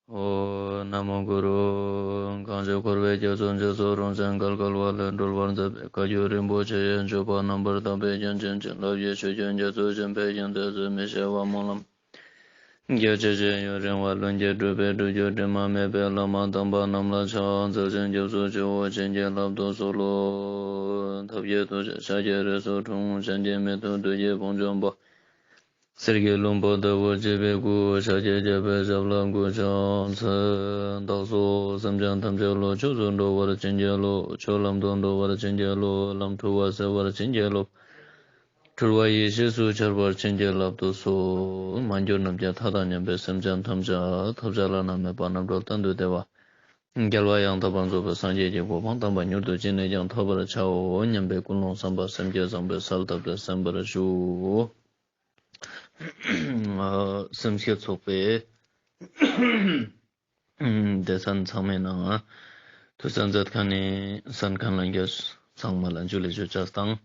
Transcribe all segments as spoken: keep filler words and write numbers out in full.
ཨོ། ན་མོ་གུ་རུ། གང་ཞིག་འཁོར་བའི་རྒྱ་མཚོ་འཇིགས་སུ་རུང་ཞིང་བརྒལ་དཀའ་བ་ལས་སྒྲོལ་བར་མཛད་པའི་བཀའ་བརྒྱུད་རིན་པོ་ཆེ་ཡི་སྤྱོད་པ་རྣམ་པར་དག་པའི་རྒྱན་ཅན་བྱིན་རླབས་ཀྱི་ཆུ་རྒྱུན་རྒྱ་མཚོ་བཞིན་འཕེལ་ཞིང་ཏོག་ཙམ་མི་ཤེས་པ་སྨོན་ལམ་རྒྱ་ཆེ་ཞིང་ཡུན་རིང་བ་ལྷུན་གྱིས་གྲུབ་པའི་སྒྲུབ་བརྒྱུད་དྲི་མ་མེད་པའི་བླ་མ་དམ་པ་རྣམས་ལ་ཕྱག་འཚལ་ཞིང་སྐྱབས་སུ་མཆིའོ། བྱིན་གྱིས་བརླབ་ཏུ་གསོལ་ལོ། ཐབས་མཁས་ཐུགས་རྗེས་ཤཱཀྱའི་རིགས་སུ་འཁྲུངས། གཞན་གྱིས་མི་ཐུབ་བདུད་ཀྱི་དཔུང་འཇོམས་པ། གསེར་གྱི་ལྷུན་པོ་ལྟ་བུར་བརྗིད་པའི་སྐུ། ཤཱཀྱའི་རྒྱལ་པོའི་ཞབས་ལ་གུས་ཕྱག་འཚལ། བདག་སོགས་སེམས་ཅན་ཐམས་ཅད་བློ་ཆོས་སུ་འགྲོ་བར་བྱིན་གྱིས་རློབས། ཆོས་ལམ་དུ་འགྲོ་བར་བྱིན་གྱིས་རློབས། ལམ་འཁྲུལ་བ་སེལ་བར་བྱིན་གྱིས་རློབས། འཁྲུལ་བ་ཡེ་ཤེས་སུ་འཆར་བར་བྱིན་གྱིས་བརླབ་ཏུ་གསོལ། མ་གྱུར་ནམ་མཁའི་མཐའ་དང་མཉམ་པའི་སེམས་ཅན་ཐམས་ཅད་ཐོབ་བྱ་བླ་ན་མེད་པ་རྣམ་གྲོལ་གཏན་དུ་བདེ་བ། རྒྱལ་བ་ཡང་དག་པར་རྫོགས་པའི་སངས་རྒྱས་ཀྱི་གོ་འཕང་དམ་པ་མྱུར་དུ་ཅི་ནས་ཀྱང་ཐོབ་པར་བྱའོ་སྙམ་པའི་ཀུན་སློང་བསམ་པ་སེམས་བསྐྱེད་བཟང་པོའི་གསལ་བཏབ་སྟེ་གསན་པར་ཞུ། སེམས་བསྐྱེད་ཚོགས་པའི་སྡེ་ཚན་ཚང་མའི་ནང་ཐུགས་གསན་མཛད་མཁན་ནི་གསན་མཁན་ལྷན་རྒྱས་ཚང་མ་ལ་ཇུ་ལེ་ཞུ་བྱས་དང་།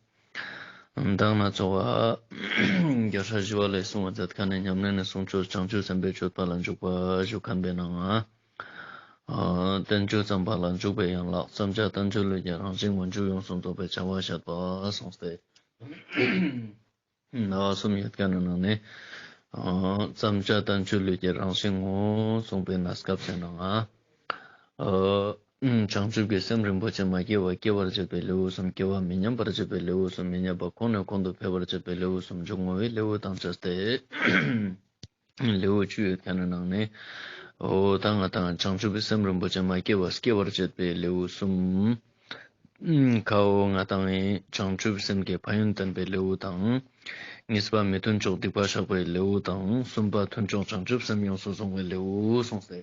མདང་ན་ཚོགས་པ་རྒྱལ་སྲས་ཞི་བ་ལྷས་གསུང་བ་མཛད་མཁན་ནི་ཉམས་ལེན་ནི་གསུང་ཆོས་བྱང་ཆུབ་སེམས་དཔའི་སྤྱོད་པ་ལ་འཇུག་པ་ཞུ་མཁན་པའི་ནང་། བསྟན་བཅོས་བརྩམ་པ་ལ་འཇུག་པའི་ཡན་ལག་བརྩམ་བྱ་བསྟན་བཅོས་ལུས་ཀྱི་རང་བཞིན་ངོ་མཇུག་ཡོངས་སུ་རྫོགས་པའི་བྱ་བ་བཤད་པ་གསུངས་ཏེ། སྣ་བ་གསུམ་ཡོད་མཁན་ནི་ནང་ནས། བརྩམ་བྱ་བསྟན་བཅོས་ལུས་ཀྱི་རང་བཞིན་ངོ་གསུངས་པའི་གནས་སྐབས་སུ་ནང་། བྱང་ཆུབ་ཀྱི་སེམས་རིན་པོ་ཆེ་མ་སྐྱེས་པ་སྐྱེ་བར་བྱེད་པའི་ལེའུ་གསུམ། སྐྱེ་བ་མི་ཉམས་པར་བྱེད་པའི་ལེའུ་གསུམ། མི་ཉམས་པ་གོང་ནས་གོང་དུ་འཕེལ་བར་བྱེད་པའི་ལེའུ་གསུམ། མཇུག་བསྔོ་བའི་ལེའུ་དང་བཅས་ཏེ། ལེའུ་བཅུ་ཡོད་མཁན་ནི་ནང་ནས། འོ་ད་ང་དང་བྱང་ཆུབ་ཀྱི་སེམས་རིན་པོ་ཆེ་མ་སྐྱེས་པ་སྐྱེ་བར་བྱེད་པའི་ལེའུ་གསུམ། ཁའོ་ང་དང་བྱང་ཆུབ་སེམས་ཀྱི་ཕན་ཡོན་བསྟན་པའི་ལེའུ་དང་། གཉིས་པ་མི་མཐུན་ཕྱོགས་སྡིག་པ་བཤགས་པའི་ལེའུ་དང་། གསུམ་པ་མཐུན་ཕྱོགས་བྱང་ཆུབ་སེམས་ཡོངས་སུ་བཟུང་བའི་ལེའུ་གསུངས་ཏེ།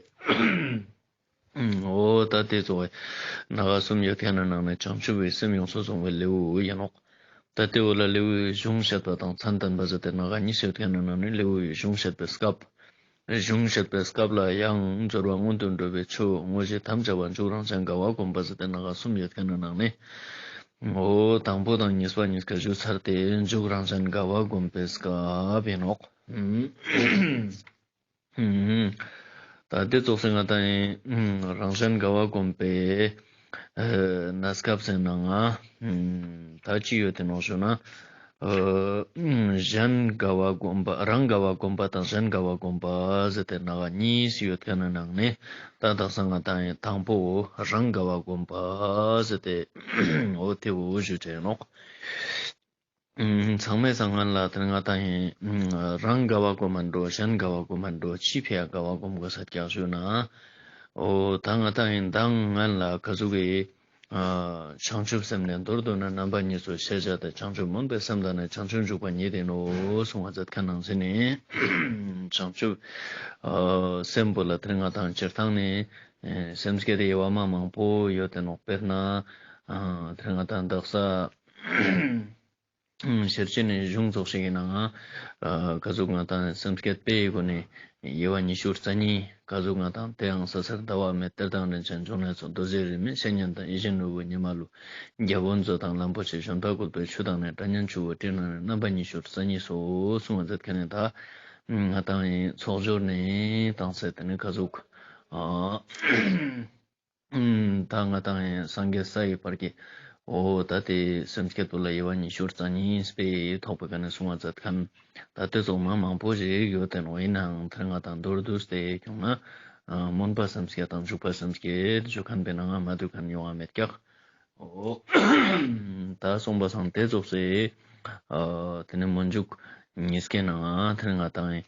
འོ་ད་དེ་ཚོ་སྣ་ཁ་གསུམ་ཡོད་མཁན་ནི་ནང་ནས་བྱང་ཆུབ་པའི་སེམས་ཡོངས་སུ་བཟུང་བའི་ལེའུ་ཡིན་ནོག་ད་དེ་འོ་ལ་ལེའུའི་གཞུང་བཤད་པ་དང་མཚན་བསྟན་པ་ཟེར་ཏེ་སྣ་ཁ་གཉིས་ཡོད་མཁན་ནི་ནང་ནས་ལེའུའི་གཞུང་བཤད་པའི་སྐབས། གཞུང་བཤད་པའི་སྐབས་ལ་ཡང་སྦྱོར་བ་སྔོན་དུ་འགྲོ་བའི་ཆོས་དངོས་གཞི་ཐམས་ཅད་པ་མཇུག་རང་གཞན་འགལ་བ་སྒོམ་པ་ཟེར་ཏེ་སྣ་ཁ་གསུམ་ཡོད་མཁན་ནི་ནང་ནས། འོ་དང་པོ་དང་གཉིས་པ་གཉིས་ཀ་ཞུས་ཚར་ཏེ་མཇུག་རང་གཞན་འགལ་བ་སྒོམ་པའི་སྐབས་ཡིན་ནོག་ད་དེ་ཙོགས་སེ་ང་དང་ཡིན། རང་གཞན་འགལ་བ་སྒོམ་པའི་གནས་སྐབས་སེ་ནང་ང་ད་ཅི་ཡོད་དེ་ནོག་ཞུ་ན། གཞན་འགལ་བ་སྒོམ་པ། རང་འགལ་བ་སྒོམ་པ་དང་གཞན་འགལ་བ་སྒོམ་པ་ཟེར་ཏེ་སྣ་ཁ་གཉིས་ཡོད་མཁན་ནི་ནང་ནས། ད་དག་ས་ང་དང་ཡིན་དང་པོ་རང་འགལ་བ་སྒོམ་པ་ཟེར་ཏེ་འོ་དེ་བོ་ཞུ་བྱས་ནོག་ཚང་མས་སྔོན་ལ་དེ་ང་དང་ཡིན། རང་འགལ་བ་སྒོམ་མ་འགྲོ། གཞན་འགལ་བ་སྒོམ་མ་འགྲོ། ཅི་ཕི་ཡ་འགལ་བ་སྒོམ་དགོས་ས་ཀྱག་ཞུ་ན། འོ་ད་ང་དང་ཡིན་མདང་སྔོན་ལ་ག་ཟུག་གི་བྱང་ཆུབ་སེམས་ནི་མདོར་བསྡུ་ན་རྣམ་པ་གཉིས་སུ་ཤེས་བྱ་སྟེ། བྱང་ཆུབ་སྨོན་པའི་སེམས་དང་ནི་བྱང་ཆུབ་འཇུག་པ་ཉིད་ཡིན་ནོ་གསུང་བ་མཛད་མཁན་ནང་བཞིན་ནི། བྱང་ཆུབ་སེམས་པོ་ལ་དེ་ང་དང་སྤྱིར་བཏང་ནི་སེམས་བསྐྱེད་དབྱེ་བ་མ་མང་པོ་ཡོད་དེ་ནོག་དཔེར་ན་དེ་ང་དང་དག་ས་ཤེར་ཕྱིན་ནི་གཞུང་ཚོགས་ཤིག་གི་ནང་ང་། ག་ཟུག་ང་དང་སེམས་བསྐྱེད་དཔེའི་སྒོ་ནས་དབྱེ་བ་ཉི་ཤུ་རྩ་གཉིས། ག་ཟུག་ང་དང་དེ་ཡང་ས་གསེར་ཟླ་བ་མེ། གཏེར་དང་རིན་ཆེན་འབྱུང་གནས་ཚོགས། རྡོ་རྗེ་རིས་མེད་བཤེས་གཉེན་དང་། ཡིད་བཞིན་ནོར་བུ་ཉི་མ་ལུ། རྒྱལ་པོ་མཛོད་དང་ལམ་པོ་ཆེ། བཞོན་ཕྲ་བཀོད་པའི་ཆུ་དང་ནི། སྒྲ་སྙན་ཆུ་བོ་སྤྲིན་རྣམས་ནི། རྣམ་པ་ཉི་ཤུ་རྩ་གཉིས་སོ་གསུང་བ་མཛད་མཁན་ནི་ད་ང་དང་ཡིན་ཚོགས་སྦྱོར་ནི་དང་ཟེར་དེ་ནི་ག་ཟུག་ད་ང་དང་ཡིན་སངས་རྒྱས་ས་ཡི་བར་གྱི་འོ་ད་དེ་སེམས་བསྐྱེད་པོ་ལ་དབྱེ་བ་ཉི་ཤུ་རྩ་གཉིས་པའི་ཐོག་པའི་ཀ་ནས་གསུང་བ་མཛད་མཁན། ད་དེ་ཚོ་མ་མང་པོ་ཞིག་ཡོད་དེ་ནོག་ཡིན་ནའང་དེ་ང་དང་མདོར་བསྡུས་ཏེ་ཁྱོང་ན་སྨོན་པ་སེམས་བསྐྱེད་དང་འཇུག་པ་སེམས་བསྐྱེད་ཞུ་མཁན་པའི་ནང་ང་མ་འདུས་མཁན་ཡོང་བ་མེད་ཀྱག་འོ། ད་གསུངས་པ་སང་དེ་ཙོགས་སེ། དེ་ནས་སྨོན་འཇུག་གཉིས་ཀའི་ནང་དེ་ང་དང་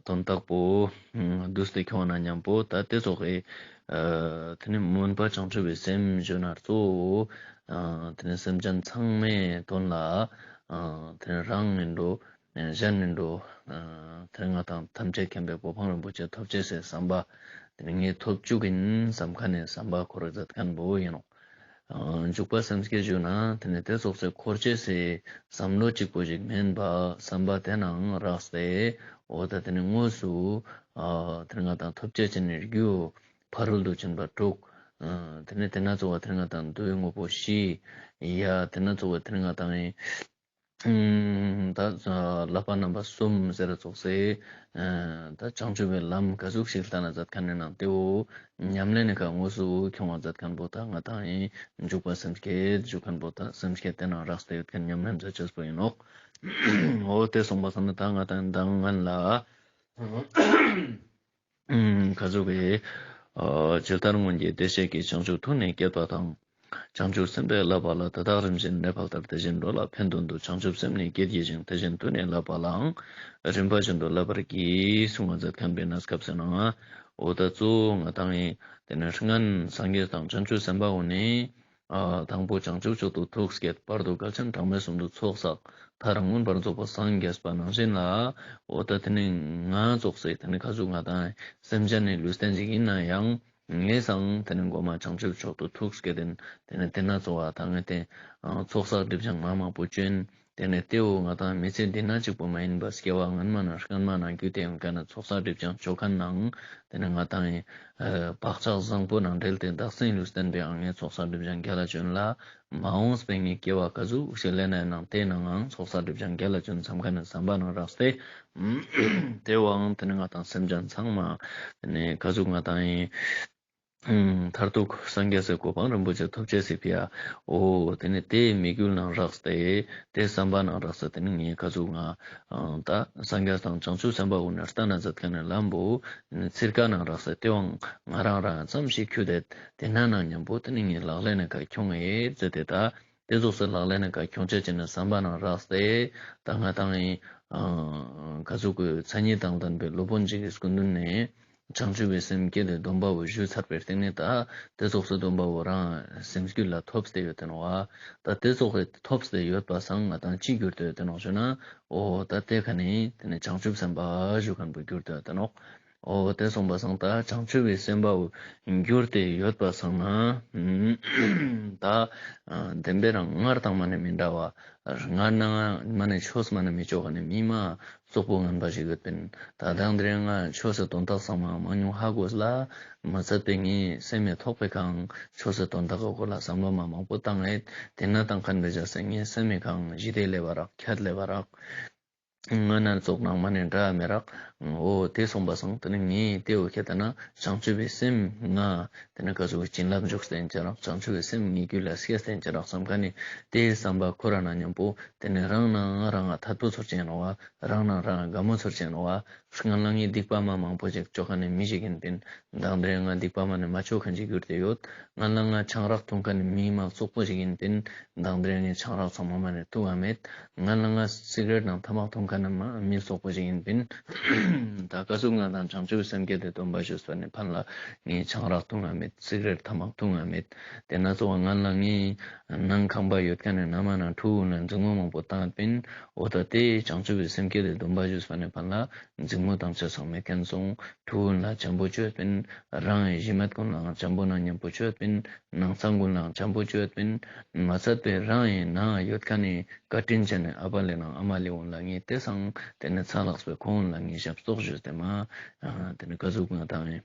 དོན་དག་པོ་བསྡུས་ཏེ་ཁྱོང་ན་མཉམ་པོ་ད་དེ་ཙོགས་སེ། དེ་ནས་སྨོན་པ་བྱང་ཆུབ་པའི་སེམས་ཞུ་ན་གཙོ་བོ། དེ་ནས་སེམས་ཅན་ཚང་མའི་དོན་ལ། དེ་ནས་རང་ཡིན་འགྲོ། གཞན་ཡིན་འགྲོ། དེ་ང་དང་ཐམས་ཅད་མཁྱེན་པའི་གོ་འཕང་རིན་པོ་ཆེ་ཐོབ་ཅེས་སའི་བསམ་པ། དེ་ནི་ངས་ཐོབ་བཅུག་གིན་བསམ་མཁན་ནི་བསམ་པ་འཁོར་མཛད་མཁན་པོ་ཡིན་ནོག་འཇུག་པ་སེམས་བསྐྱེད་ཞུ་ན་དེ་ནི་དེ་ཙོགས་སེ་འཁོར་ཅེས་སའི་བསམ་བློ་གཅིག་པོ་ཞིག་མིན་པ། བསམ་པ་དེ་ནང་རགས་སེ་འོ་ད་དེ་ནི་དངོས་སུ་དེ་ང་དང་ཐོབ་ཅེས་ཅན་ནི་རྒྱུ་ཕ་རོལ་ཏུ་ཕྱིན་པ་དྲུག་དེ་ནི་དེ་ན་གཙོ་བོ་དེ་ང་དང་མདོའི་དངོས་པོ་བཞི། ཡ་དེ་ན་གཙོ་བོ་དེ་ང་དང་ཡིན། ད་བསླབ་པ་རྣམ་པ་གསུམ་ཟེར་ཙོགས་སེ། ད་བྱང་ཆུབ་པའི་ལམ་ག་ཟུག་ཞིག་ལྟ་ན་མཛད་མཁན་ནི་ནང་དེའོ་ཉམས་ལེན་ནི་ཁ་དངོས་སུ་ཁྱོང་བ་མཛད་མཁན་པོ་ད་ང་དང་ཡིན། འཇུག་པ་སེམས་བསྐྱེད་འཇུག་མཁན་པོ་ད་སེམས་བསྐྱེད་དེ་ནང་རགས་ཏེ་ཡོད་མཁན་ཉམས་ལེན་མཛད་ཅེས་པོ་ཡིན་ནོག་འོ་དེ་སོང་པ་སང་ན་ད་ང་དང་མདང་སྔན་ལ། ཁ་ཟུག་གི་ཇི་ལྟར་སྔོན་གྱི་བདེ་གཤེགས་ཀྱིས་བྱང་ཆུབ་ཐུགས་ནི་བསྐྱེད་པ་དང་། བྱང་ཆུབ་སེམས་དཔའི་བསླབ་པ་ལ་དེ་དག་རིམ་བཞིན་གནས་ཕལ་ལྟར་དེ་བཞིན་འགྲོ་ལ་ཕན་དོན་དུ་བྱང་ཆུབ་སེམས་ནི་བསྐྱེད་བགྱི་ཞིང་དེ་བཞིན་དུ་ནི་བསླབ་པ་ལའང་རིམ་པ་བཞིན་དུ་བསླབ་པར་བགྱི་གསུང་བ་མཛད་མཁན་པའི་གནས་སྐབས་སུ་ན། འོ་ད་གཙོ་བོ་ང་དང་ཡིན། དེ་ནས་སྔན་སངས་རྒྱས་དང་བྱང་ཆུབ་སེམས་དཔའ་བོ་ནི། དང་པོ་བྱང་ཆུབ་མཆོག་ཏུ་ཐུགས་བསྐྱེད། བར་དུ་དགེ་ཆེན་གྲངས་མེད་གསུམ་དུ་ཚོགས་བསགས། མཐར་མངོན་པར་རྫོགས་པར་སངས་རྒྱས་པ་ནང་བཞིན་ལ། འོ་ད་དེ་ནི་ང་ཙོགས་སེ་དེ་ནི་ག་ཟུག་ང་དང་སེམས་ཅན་ནི་ལུས་རྟེན་ཅིག་ཡིན་ན་ཡང་། ངས་སང་དེ་ནི་མགོ་མ་བྱང་ཆུབ་མཆོག་ཏུ་ཐུགས་བསྐྱེད་དེ་དེ་ནི་དེ་ན་གཙོ་བོ་ད་ངས་དེ་ཚོགས་བསགས་སྒྲིབ་སྦྱང་མ་མང་པོ་བསྐྱོན། དེ་ནས་དེའོ་ང་དང་མི་ཚེ་འདི་ན་གཅིག་པོ་མ་ཡིན་པ་སྐྱེ་བ་སྔན་མ་ན་སྔན་མ་ན་རྒྱུད་དེ་ཡང་ག་ན་ཚོགས་བསགས་སྒྲིབ་སྦྱང་ཆོ་མཁན་ནང་དེ་ནས་ང་དང་ཡིན། བག་ཆགས་བཟང་པོ་ནང་འབྲེལ་ཏེ་བདག་འཛིན་ལུས་རྟེན་པའི་ཨང་ངེ་ཚོགས་བསགས་སྒྲིབ་སྦྱང་རྒྱ་ལ་བཅོན་ལ། མ་འོངས་པའི་ངེ་སྐྱེ་བ་ག་ཟུག་ཞིག་ལེན་ན་ནང་དེ་ནང་ཨང་ཚོགས་བསགས་སྒྲིབ་སྦྱང་རྒྱ་ལ་བཅོན་བསམ་མཁན་ནི་བསམ་པ་ནང་རགས་ཏེ། དེའོ་ཨང་དེ་ནི་ང་དང་སེམས་ཅན་ཚང་མ་དེ་ནི་ག་ཟུག་ང་དང་ཡིན། མཐར་ཐུག་སངས་རྒྱས་སའི་གོ་འཕང་རིན་པོ་ཆེ་ཐོབ་ཅེས་སི་ཕི་ཡ། འོ་དེ་ནི་དེའི་དམིགས་ཡུལ་ནང་རགས་ཏེ་དེའི་བསམ་པ་ནང་རགས་ཏེ་དེ་ནི་ངས་ག་ཟུག་ང་ད་སངས་རྒྱས་དང་བྱང་ཆུབ་སེམས་དཔའ་བོ་ནི་ལྟ་ན་མཛད་མཁན་ནི་ལམ་པོ་ཚིར་ཀ་ནང་རགས་ཏེ་དེའང་ང་རང་རང་ཙམ་ཞིག་ཁྱུ་དེ་དེ་ན་ནང་མཉམ་པོ་དེ་ནི་ངས་ལག་ལེན་ནི་ཁ་ཁྱོང་ངེ་ཟེར་ཏེ་ད་དེ་ཙོགས་སེ་ལག་ལེན་ནི་ཁ་ཁྱོང་ཅེས་ཅི་ནི་བསམ་པ་ནང་རགས་ཏེ་ད་ང་དང་ཡིན། ག་ཟུག་གི་མཚན་ཉིད་དང་ལྡན་པའི་སློབ་དཔོན་ཅིག་གི་སྐུ་མདུན་ནས། བྱང་ཆུབ་པའི་སེམས་བསྐྱེད་དེ་སྡོམ་པ་བོ་ཞུས་ཚར་བའི་སྟེང་ནས་ད་དེ་ཙོགས་སུ་སྡོམ་པ་བོ་རང་སེམས་རྒྱུད་ལ་ཐོབ་སྟེ་ཡོད་དེ་ནོ་བ། ད་དེ་ཙོགས་སུ་ཐོབ་སྟེ་ཡོད་པ་སང་ང་དང་ཅི་གྱུར་ཏེ་ཡོད་དེ་ནོ་ཞུ་ན། འོ་ད་དེ་ཁ་ནས་དེ་ནས་བྱང་ཆུབ་སེམས་དཔའ་ཞུ་མཁན་པོ་གྱུར་ཏེ་ཡོད་དེ་ནོ། འོ་དེ་སོང་པ་སང་ད་བྱང་ཆུབ་པའི་སེམས་དཔའ་བོ་གྱུར་ཏེ་ཡོད་པ་སང་ན། ད་བདེན་པའི་རང་སྔར་དང་མ་ནས་མི་འདྲ་བ། སྔར་ན་ང་མ་ནས་ཆོས་མ་ནས་མི་ཆོག་ག་ནས་མི་མ། སོག་པོ་ངན་པ་ཞིག་ཡོད་པིན། ད་དང་དེ་རིང་ང་ཆོས་སི་དོན་དག་ཚང་མ་མང་ཉུང་ཧ་གོ་ལ། མ་ཚད་པའི་ངའི་སེམས་མི་ཐོག་པའི་ཁང་ཆོས་སི་དོན་དག་གི་སྐོར་ལ་བསམ་བློ་མ་མང་པོ་བཏང་ངེས། དེ་ན་བཏང་མཁན་བེ་ཇ་སེ་ངའི་སེམས་མི་ཁང་ཞི་བདེ་ལེ་བ་རག་ཁྱད་ལེ་བ་རག་ང་ན་ཙོག་ནང་མ་ནས་འདྲ་མེ་རག་འོ་དེ་སོང་པ་སང་དེ་ནི་ངའི་དེ་འོ་ཁྱད་ད་ན་བྱང་ཆུབ་པའི་སེམས་ང་དེ་ནི་ག་ཟུག་བྱིན་རླབས་འཇུག་སྟེ་ཅི་རག་བྱང་ཆུབ་པའི་སེམས་ངའི་རྒྱུད་ལ་སྐྱེས་ཏེ་ཅི་རག་བསམ་མཁན་ནི་དེའི་བསམ་པ་ཁོ་ར་ན་མཉམ་པོ། དེ་ནས་རང་ནང་རང་ང་ཐད་པོ་ཚོར་ཅན་རོ་བ། རང་ནང་རང་ང་དགའ་མོ་ཚོར་ཅན་རོ་བ། སྔན་ལ་ངས་སྡིག་པ་མ་མང་པོ་ཅིག་ཅོ་མཁན་ནི་མི་ཞིག་ཡིན་པིན། མདང་དེ་རིང་ང་སྡིག་པ་མ་ནས་མ་ཅོ་མཁན་ཅིག་གྱུར་ཏེ་ཡོད། སྔན་ལ་ང་ཆང་རག་འཐུང་མཁན་ནི་མི་མ་བཙོག་པོ་ཞིག་ཡིན་པིན། མདང་དེ་རིང་ངས་ཆང་རག་ཚང་མ་མ་ནས་འཐུང་ང་མེད། སྔན་ལ་ང་སི་ག་རེཊ་དང་ཐ་མག་འཐུང་མཁན་ནི་མ་མི་བཙོག་པོ་ཞིག་ཡིན་པིན། ད་ག་ཟུག་ང་དང་བྱང་ཆུབ་སེམས་བསྐྱེད་དེ་སྡོམ་པ་ཞུས་པ་ནས་ཕན་ལ་ངས་ཆང་རག་འཐུང་ང་མེད། སི་ག་རེཊ་ཐ་མག་འཐུང་ང་མེད། དེ་ན་གཙོ་བོ་སྔན་ལ་ངའི་ནང་ཁང་པ་ཡོད་མཁན་ནི་ན་མ་ན་ཕྲུ་གུ་ན་འཛིང་མོ་མང་པོ་བཏང་པིན། འོ་ད་དེ་བྱང་ཆུབ་པའི་སེམས་བསྐྱེད་དེ་སྡོམ་པ་ཞུས་པ་ནས་ཕན་ལ་འཛིང་མོ་བཏང་ཆ་ཚང་མེད་མཁན་སོང་། ཕྲུ་གུ་ལ་བྱམས་པོ་བྱོས་པིན། རང་ཡི་གཞི་མེད་ཀུན་ལའང་བྱམས་པོ་ན་མཉམ་པོ་བྱོས་པིན། ནང་ཚང་ཀུན་ལའང་བྱམས་པོ་བྱོས་པིན། མ་ཚད་པའི་རང་ཡི་ནང་ཡོད་མཁན་ནི་བཀའ་དྲིན་ཅན་ནི་ཨ་པ་ལེ་ནང་ཨ་མ་ལེ་འོན་ལ་ངས་དེ་སང་དེ་ནི་ཚ་ལགས་པའི་ཁོང་ལ་ངས་ཞབས་ཏོག་ཞུས་ཏེ་མ། དེ་ནི་ག་ཟུག་ང་དང་ཡིན།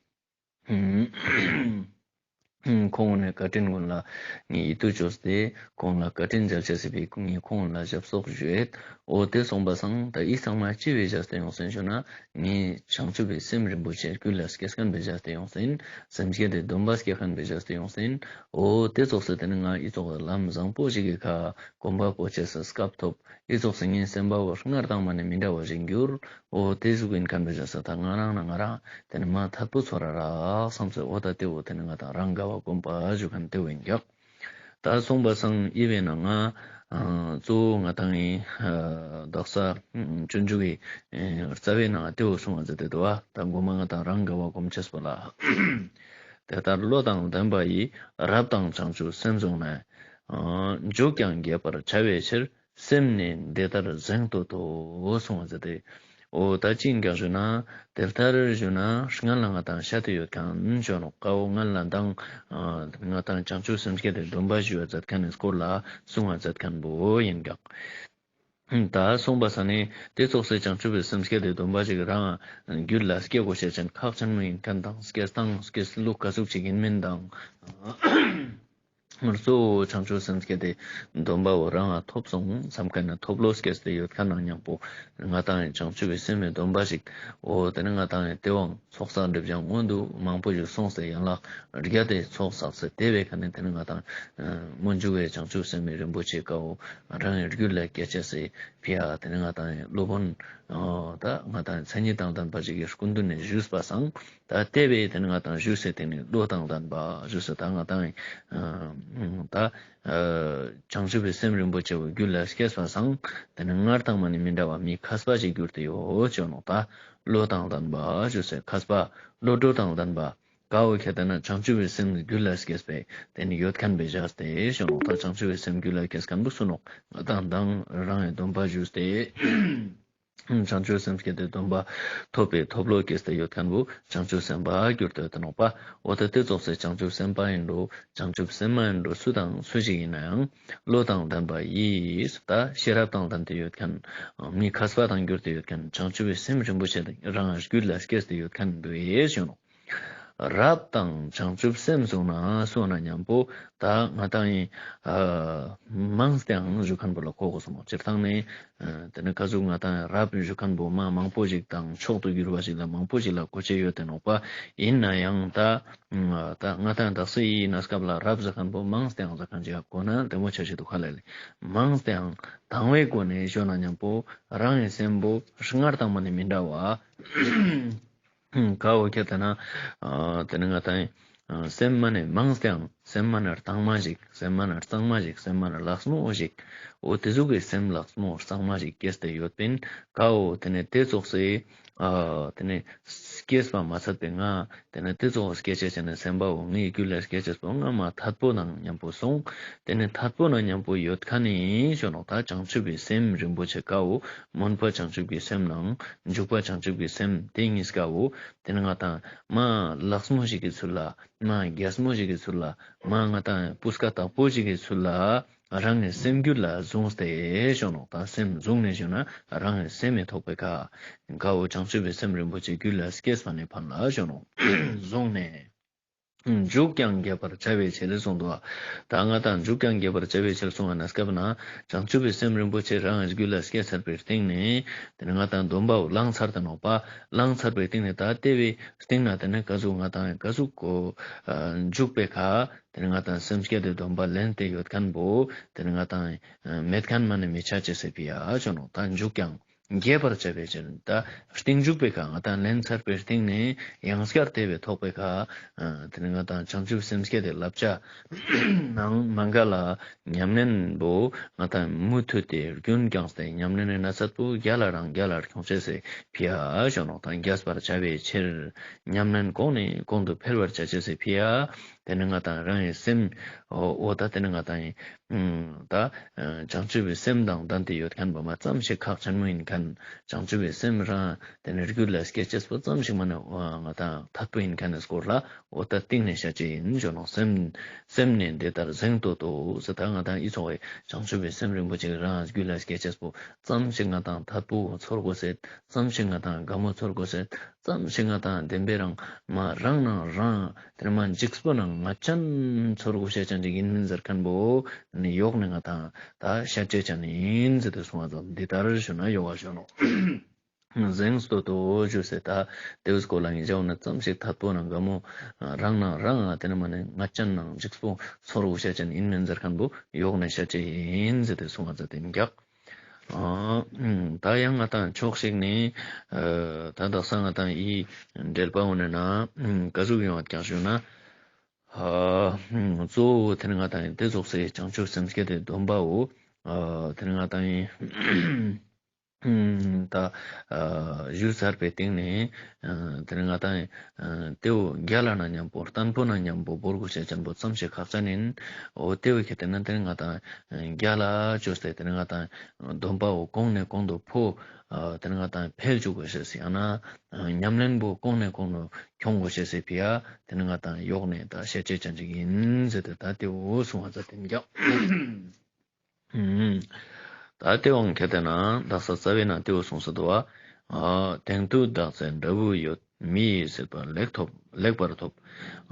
ཁོང་ནས་བཀའ་དྲིན་ཀུན་ལ་ངས་ཡིད་དུ་བཅོས་ཏེ་ཁོང་ལ་བཀའ་དྲིན་འཇལ་བྱ་སྲིད་པའི་ངས་ཁོང་ལ་ཞབས་སོགས་ཞུས། འོ་དེ་སོང་པ་སང་ད་ཡིད་ཚང་མ་ཅི་བས་བཞག་སྟེ་ཡོང་སེམས་ཞུ་ན་ངས་བྱང་ཆུབ་པའི་སེམས་རིན་པོ་ཆེ་རྒྱུད་ལ་སྐྱེས་མཁན་བས་བཞག་སྟེ་ཡོང་སེམས་སེམས་བསྐྱེད་དེ་སྡོམ་པ་སྐྱེས་མཁན་བས་བཞག་སྟེ་ཡོང་སེམས། འོ་དེ་ཚོགས་སུ་དེ་ནི་ང་ཡིད་ཚོགས་ལམ་བཟང་པོ་ཞིག་གི་ཁ་གོམ་པ་སྤོ་བྱེད་སུ་སྐབས་ཐོབ། ཨི་ཙོགས་སེ་ངའི་སེམས་པ་བོ་སྔར་དང་མ་ནས་མི་འདྲ་བ་ཞིག་འགྱུར། འོ་དེ་ཟུག་ཡིན་མཁན་པའི་བཞག་ས་ད་ང་རང་ན་ང་རང་དེ་ནི་མ་ཐད་པོ་ཚོར་ར་རག་བསམ་སེ། འོ་ད་དེ་འོ་དེ་ནི་ང་དང་རང་དགའ་བ་སྒོམ་པ་ཞུ་མཁན་དེ་འོ་ཡིན་རྒྱག་ད་སོང་པ་སང་ཨི་བས་ན་ང་གཙོ་བོ་ང་དང་ཡིན་དག་ས་སྤྱོད་འཇུག་གི་རྩ་བའི་ནང་དེ་འོ་སོང་བ་ཟེར་དེ་འདུག་བ། ད་མགོ་མ་ང་དང་རང་དགའ་བ་སྒོམ་ཆེས་པོ་ལ། དེ་ལྟར་བློ་དང་ལྡན་པ་ཡིས་རབ་དང་བྱང་ཆུབ་སེམས་བཟུང་ནས། འཇུག་ཀྱང་རྒྱས་པར་བྱ་བའི་ཕྱིར། སེམས་ནི་འདི་ལྟར་གཟེངས་བསྟོད་དོ། གསུངས་པ་ཟེར་ཏེ། འོ་ད་ཅི་འགག་ཞུ་ན། དེ་ལྟར་ཞུ་ན་སྔན་ལ་ང་དང་ཤ་དེ་ཡོད་མཁན་ཞོ་ནོ་ཀའོ་སྔན་ལ་མདང་ང་དང་བྱང་ཆུབ་སེམས་བསྐྱེད་དེ་སྡོམ་པ་ཞུ་བ་མཛད་མཁན་ནི་སྐོར་ལ་གསུང་བ་མཛད་མཁན་པོ་ཡིན་འགག་ད་གསུངས་པ་ས་ནི་དེ་ཚོགས་སེ་བྱང་ཆུབ་པའི་སེམས་བསྐྱེད་དེ་སྡོམ་པ་ཞིག་རང་རྒྱུད་ལ་སྐྱེ་དགོས་བྱེད་ཅན་ཁག་ཆེན་མོ་ཡིན་མཁན་དང་སྐྱེ་སྟངས་སྐྱེ་ལུགས་ག་ཟུག་ཅིག་ཡིན་མིན་དང་། གཙོ་བོ་བྱང་ཆུབ་སེམས་བསྐྱེད་དེ་སྡོམ་པ་བོ་རང་ལ་ཐོབ་སོང་བསམ་མཁན་ནི་ཐོབ་བློ་སྐྱེས་ཏེ་ཡོད་མཁན་ནང་མཉམ་པོ་ང་དང་བྱང་ཆུབ་པའི་སེམས་ཀྱི་སྡོམ་པ་ཞིག་འོ་དེ་ནི་ང་དང་དེ་བའང་ཚོགས་བསགས་སྒྲིབ་སྦྱང་སྔོན་དུ་མང་པོ་ཞིག་སོང་སྟེ་ཡན་ལག་བརྒྱད་དེ་ཚོགས་བསགས་སེ་དེ་བའི་ཁ་ནས་དེ་ནི་ང་དང་སྔོན་འཇུག་པའི་བྱང་ཆུབ་སེམས་དཔའི་རིན་པོ་ཆེ་ཀ་བོ་རང་གི་རྒྱུད་ལ་སྐྱེ་ཅེས་སི་ཕི་ཡ་དེ་ནི་ང་དང་སློབ་དཔོན་ད་ང་དང་མཚན་ཉིད་དང་ལྡན་པ་ཞིག་གི་སྐུ་མདུན་ནས་ཞུས་པ་སང་། ད་དེ་བས་དེ་ནི་ང་དང་བཞུགས་སའི་སྟེང་ནས་བློ་དང་ལྡན་པ་བཞུགས་སའི་ད་ང་དང་ཨ་ད་ཨ་བྱང་ཆུབ་པའི་སེམས་རིན་པོ་ཆེ་བོ་རྒྱུད་ལ་སྐྱེས་པ་སང་དེ་ནི་སྔར་དང་མ་ནི་མི་འདྲ་བ་མི་མཁས་པ་ཞིག་གྱུར་ཏེ་ཡོད་ཅེས་ནོ། ད་བློ་དང་ལྡན་པ་བཞུགས་སའི་མཁས་པ་བློ་གྲོས་དང་ལྡན་པ་ག་བོ་ཁྱེད་ལྟ་ན་བྱང་ཆུབ་པའི་སེམས་རྒྱུད་ལ་སྐྱེས་པའི་དེ་ནི་ཡོད་མཁན་བས་བཞག་སྟེ་ཞེས་ནོ། ད་བྱང་ཆུབ་པའི་སེམས་རྒྱུད་ལ་སྐྱེས་མཁན་བོ་སུ་ནོ། ང་དང་དང་རང་གི་སྡོམ་པ་བཞུགས་ཏེ། བྱང་ཆུབ་སེམས་བསྐྱེད་དེ་སྡོམ་པ་ཐོབ་པའི་ཐོབ་བློ་སྐྱེས་ཏེ་ཡོད་མཁན་བོ་བྱང་ཆུབ་སེམས་དཔའ་གྱུར་ཏེ་ཡོད་དེ་ནོག་པ། འོ་ད་དེ་ཙོགས་སེ་བྱང་ཆུབ་སེམས་དཔའ་ཡིན་འགྲོ། བྱང་ཆུབ་སེམས་མ་ཡིན་འགྲོ་སུ་དང་སུ་ཞིག་ཡིན་ན་ཡང་བློ་དང་ལྡན་པ་ཡིས་ད་ཤེས་རབ་དང་ལྡན་ཏེ་ཡོད་མཁན་མི་མཁས་པ་དང་གྱུར་ཏེ་ཡོད་མཁན་བྱང་ཆུབ་པའི་སེམས་རིན་པོ་ཆེ་རང་རྒྱུད་ལ་སྐྱེས་ཏེ་ཡོད་མཁན་བོ་ཡིས་ཞུ་ནོ། རབ་དང་བྱང་ཆུབ་སེམས་བཟུང་ན་སོང་ན་མཉམ་པོ་ད་ང་དང་ཡིན་ཨ་མངས་ཏེའང་བཞུགས་མཁན་པོ་ལ་གོ་དགོས་སོ་མོ། སྤྱིར་བཏང་ནས་ཨ་དེ་ནི་ག་ཟུག་ང་དང་རབ་བཞུགས་མཁན་པོ་མ་མང་པོ་ཞིག་དང་མཆོག་ཏུ་གྱུར་པ་ཞིག་ལ་མང་པོ་ཞིག་ལ་གོ་ཆེ་ཡོད་དེ་ནོག་པ། ཡིན་ན་ཡང་ད་ད་ང་དང་དག་ས་ཡིན་ན་སྐབས་ལ་རབ་ཟེར་མཁན་པོ་མངས་ཏེའང་ཟེར་མཁན་ཅིག་གོ་ན་བདེ་མོ་ཆ་ཞིག་ཏུ་ཁ་ལས་ལས་མངས་ཏེའང་དང་བའི་སྒོ་ནས་ཞོ་ན་མཉམ་པོ་རང་གི་སེམས་པོ་སྔར་དང་མ་ནི་མི་འདྲ་བ། ཀ་བོ་ཁྱེད་ལྟ་ན། ཨ་དེ་ནི་ང་དང་ཨ་སེམས་མ་ནས་མངས་ཏེའང་སེམས་མ་ནས་གཙང་མ་ཞིག་སེམས་མ་ནས་གཙང་མ་ཞིག་སེམས་མ་ནས་ལེགས་མོ་ཞིག་འོ་དེ་ཟུག་གི་སེམས་ལེགས་མོ་གཙང་མ་ཞིག་སྐྱེས་ཏེ་ཡོད་པིན། ཀ་བོ་དེ་ནི་དེ་ཙོགས་སེ་ཨ་དེ་ནི་སྐྱེས་པ་མ་ཚད་པའི་ང་དེ་ནི་དེ་ཙོགས་སྐྱེ་ཆེས་བྱས་ནས་སེམས་པ་བོ་ངའི་རྒྱུད་ལ་སྐྱེ་ཆེས་པོ་ང་མ་ཐད་པོ་ནང་མཉམ་པོ་སོང་། དེ་ནི་ཐད་པོ་ནང་མཉམ་པོ་ཡོད་མཁན་ནི་ཞོ་ནོ། ད་བྱང་ཆུབ་པའི་སེམས་རིན་པོ་ཆེ་ཀ་བོ་སྨོན་པ་བྱང་ཆུབ་ཀྱི་སེམས་ནང་འཇུག་པ་བྱང་ཆུབ་ཀྱི་སེམས་དེ་གཉིས་ཀ་བོ་དེ་ནི་ང་དང་མ་ལེགས་མོ་ཞིག་གི་ཚུལ་ལ་མ་རྒྱལ་མོ་ཞིག་གི་ཚུལ་ལ་མ་ང་དང་སྤུས་ཀ་དག་པོ་ཞིག་གི་ཚུལ་ལ་རང་གི་སེམས་རྒྱུད་ལ་བཟུང་སྟེ་ཞོ་ནོ། ད་སེམས་བཟུང་ནས་ཞོ་ན་རང་གི་སེམས་མི་ཐོགས་པའི་ཁ་ཀ་བོ་བྱང་ཆུབ་པའི་སེམས་རིན་པོ་ཆེ་རྒྱུད་ལ་སྐྱེས་པ་ནས་ཕན་ལ་ཞོ་ནོ། བཟུང་ནས། འཇུག་ཀྱང་རྒྱས་པར་བྱ་བའི་ཕྱིར་གསུངས་འདུག་ད་ང་དང་འཇུག་ཀྱང་རྒྱས་པར་བྱ་བའི་ཕྱིར་གསུངས་པ་ན་སྐབས་ན་བྱང་ཆུབ་པའི་སེམས་རིན་པོ་ཆེ་རང་རྒྱུད་ལ་སྐྱེས་ཚར་བའི་སྟེང་ནས་དེ་ནི་ང་དང་སྡོམ་པ་བོ་བླངས་ཚར་ཏེ་ནོག་པ། བླངས་ཚར་བའི་སྟེང་ནས་ད་དེ་བའི་སྟེང་ན་དེ་ནི་ག་ཟུག་ང་དང་ག་ཟུག་གོ་འཇུག་པའི་ཁ་དེ་ནི་ང་དང་སེམས་བསྐྱེད་དེ་སྡོམ་པ་ལེན་ཏེ་ཡོད་མཁན་པོ་དེ་ནི་ང་དང་མེད་མཁན་མ་ནི་མི་ཆ་ཅེས་སེ་ཕི་ཡ་ཆོ་ནོ། ད་འཇུག་ཀྱང་རྒྱས་པར་བྱ་བའི་ཕྱིར། ད་རྟིང་འཇུག་པའི་ཁ་ང་དང་ལེན་ཚར་བའི་རྟིང་ནས་ཡང་སྐྱར་དེ་བས་ཐོག་པའི་ཁ་དེ་ནི་ང་དང་བྱང་ཆུབ་སེམས་བསྐྱེད་དེ་བསླབ་བྱ་ནང་མ་འགལ་ལ་ཉམས་ལེན་པོ་ང་དང་མུ་མཐུད་དེ་རྒྱུན་བསྐྱངས་ཏེ་ཉམས་ལེན་ནི་ན་ཚད་པོ་རྒྱ་ལ་རང་རྒྱ་ལ་ཁྱོང་བྱས་སེ་ཕི་ཡ་ཞོ་ནོ། དང་རྒྱས་པར་བྱ་བའི་ཕྱིར་ཉམས་ལེན་གོང་ནས་གོང་དུ་འཕེལ་བར་བྱ་བྱས་སེ་ཕི་ཡ། དེ་ནི་ང་དང་རང་གི་སེམས་འོ་ད་དེ་ནི་ང་དང་ད་བྱང་ཆུབ་པའི་སེམས་དང་ལྡན་ཏེ་ཡོད་མཁན་པོ་མ་ཙམ་ཞིག་ཁག་ཆེན་མོ་ཡིན་མཁན། བྱང་ཆུབ་པའི་སེམས་རང་དེ་ནི་རྒྱུད་ལ་སྐྱེ་ཅེས་པོ་ཙམ་ཞིག་མ་ནི་ང་དང་ཐད་པོ་ཡིན་མཁན་ནི་སྐོར་ལ་འོ་ད་གཏིང་ནས་བཤད་ཅེས་ཡིན་ཞོ་ནོ། སེམས་སེམས་ནི་འདི་ལྟར་གཟེངས་བསྟོད་དོ་ཟེར། ད་ང་དང་ཨི་ཚོགས་ཀྱི་བྱང་ཆུབ་པའི་སེམས་རིན་པོ་ཆེ་རང་རྒྱུད་ལ་སྐྱེ་ཅེས་པོ་ཙམ་ཞིག་ང་དང་ཐད་པོ་ཚོར་དགོས་ཟེར། ཙམ་ཞིག་ང་དང་དགའ་མོ་ཚོར་དགོས་ཟེར། ཙམ་ཞིག་ང་དང་བདེན་པའི་རང་མ་རང་ནང་རང་དེར་མ་འཇིགས་པོ་ནང་ང་ཅན་ཚོར་དགོས་ཤ་ཅན་ཅིག་ཡིན་མིན་ཟེར་མཁན་པོ་ནི་ཡོག་ནི་ང་དང་ད་ཤ་ཅེ་ཅན་ཡིན་ཟེར་ཏེ་གསུང་བ་ཙམ་འདི་ལྟར་ཞུ་ན་ཡོག་བ་ཞུ་ནོ། གཟེངས་བསྟོད་དོ་ཞུ་ཟེར། ད་དེ་བས་སྐོར་ལ་ངེད་ཅག་ནི་ཙམ་ཞིག་ཐད་པོ་ནང་དགའ་མོ་རང་ནང་རང་དེ་ནི་མ་ནི་ང་ཅན་ནང་འཇིགས་པོ་ཚོར་དགོས་ཤ་ཅན་ཡིན་མིན་ཟེར་མཁན་པོ་ཡོག་ནི་ཤ་ཅེ་ཡིན་ཟེར་ཏེ་གསུང་བ་ཙམ་དེ་མི་རྒྱག་ཨ་ད་ཡང་ང་དང་ཕྱོགས་ཤིག་ནས་ཨ་ད་དག་ས་ང་དང་ཡི་འགྲེལ་པ་འོ་ནས་ན་ག་ཟུག་ཡོང་བ་ཀྱང་ཞུ་ན། ཨ་གཙོ་བོ་དེ་ནི་ང་དང་ཡི་དེ་ཙོགས་སེ་བྱང་ཆུབ་སེམས་བསྐྱེད་དེ་སྡོམ་པའོ། ཨ་དེ་ནི་ང་དང་ཡི་ད་ཨ་ཞུ་ཚར་བའི་སྟེང་ནས་ཨ་དེ་ནི་ང་དང་ཡི་ཨ་དེའོ་རྒྱ་ལ་ན་མཉམ་པོ་བརྟན་པོ་ན་མཉམ་པོ་བོར་དགོས་ཤེས་ཅན་པོ་ཙམ་ཞིག་ཁག་ཅན་ཡིན། འོ་དེ་བས་ཁྱེད་དེ་ན་དེ་ནི་ང་དང་རྒྱ་ལ་བཅོས་ཏེ་དེ་ནི་ང་དང་སྡོམ་པའོ་གོང་ནས་གོང་དུ་འཕོ། ཨ་དེ་ནི་ང་དང་འཕེལ་བཅུག་དགོས་ཤེས་ཡང་ན་ཉམས་ལེན་པོ་གོང་ནས་གོང་དུ་འཁྱོང་དགོས་ཤེས་སེ་ཕི་ཡ་དེ་ནི་ང་དང་ཡོག་ནས་ད་ཤེས་བྱེད་ཅན་ཅིག་ཡིན་ཟེར་ཏེ་ད་དེའོ་གསུང་བ་ཙམ་དེ་མི་རྒྱག་ད་དེ་བའང་ཁྱེད་དེ་ན་དག་ས་རྩ་བའི་ནང་དེའོ་གསུངས་སུ་འདུག་བ། ཨ་དེང་དུས་བདག་ཚེ་འདྲ་བོ་ཡོད། མི་ཡི་སྲིད་པ་ལེགས་ཐོབ་ལེགས་པར་ཐོབ།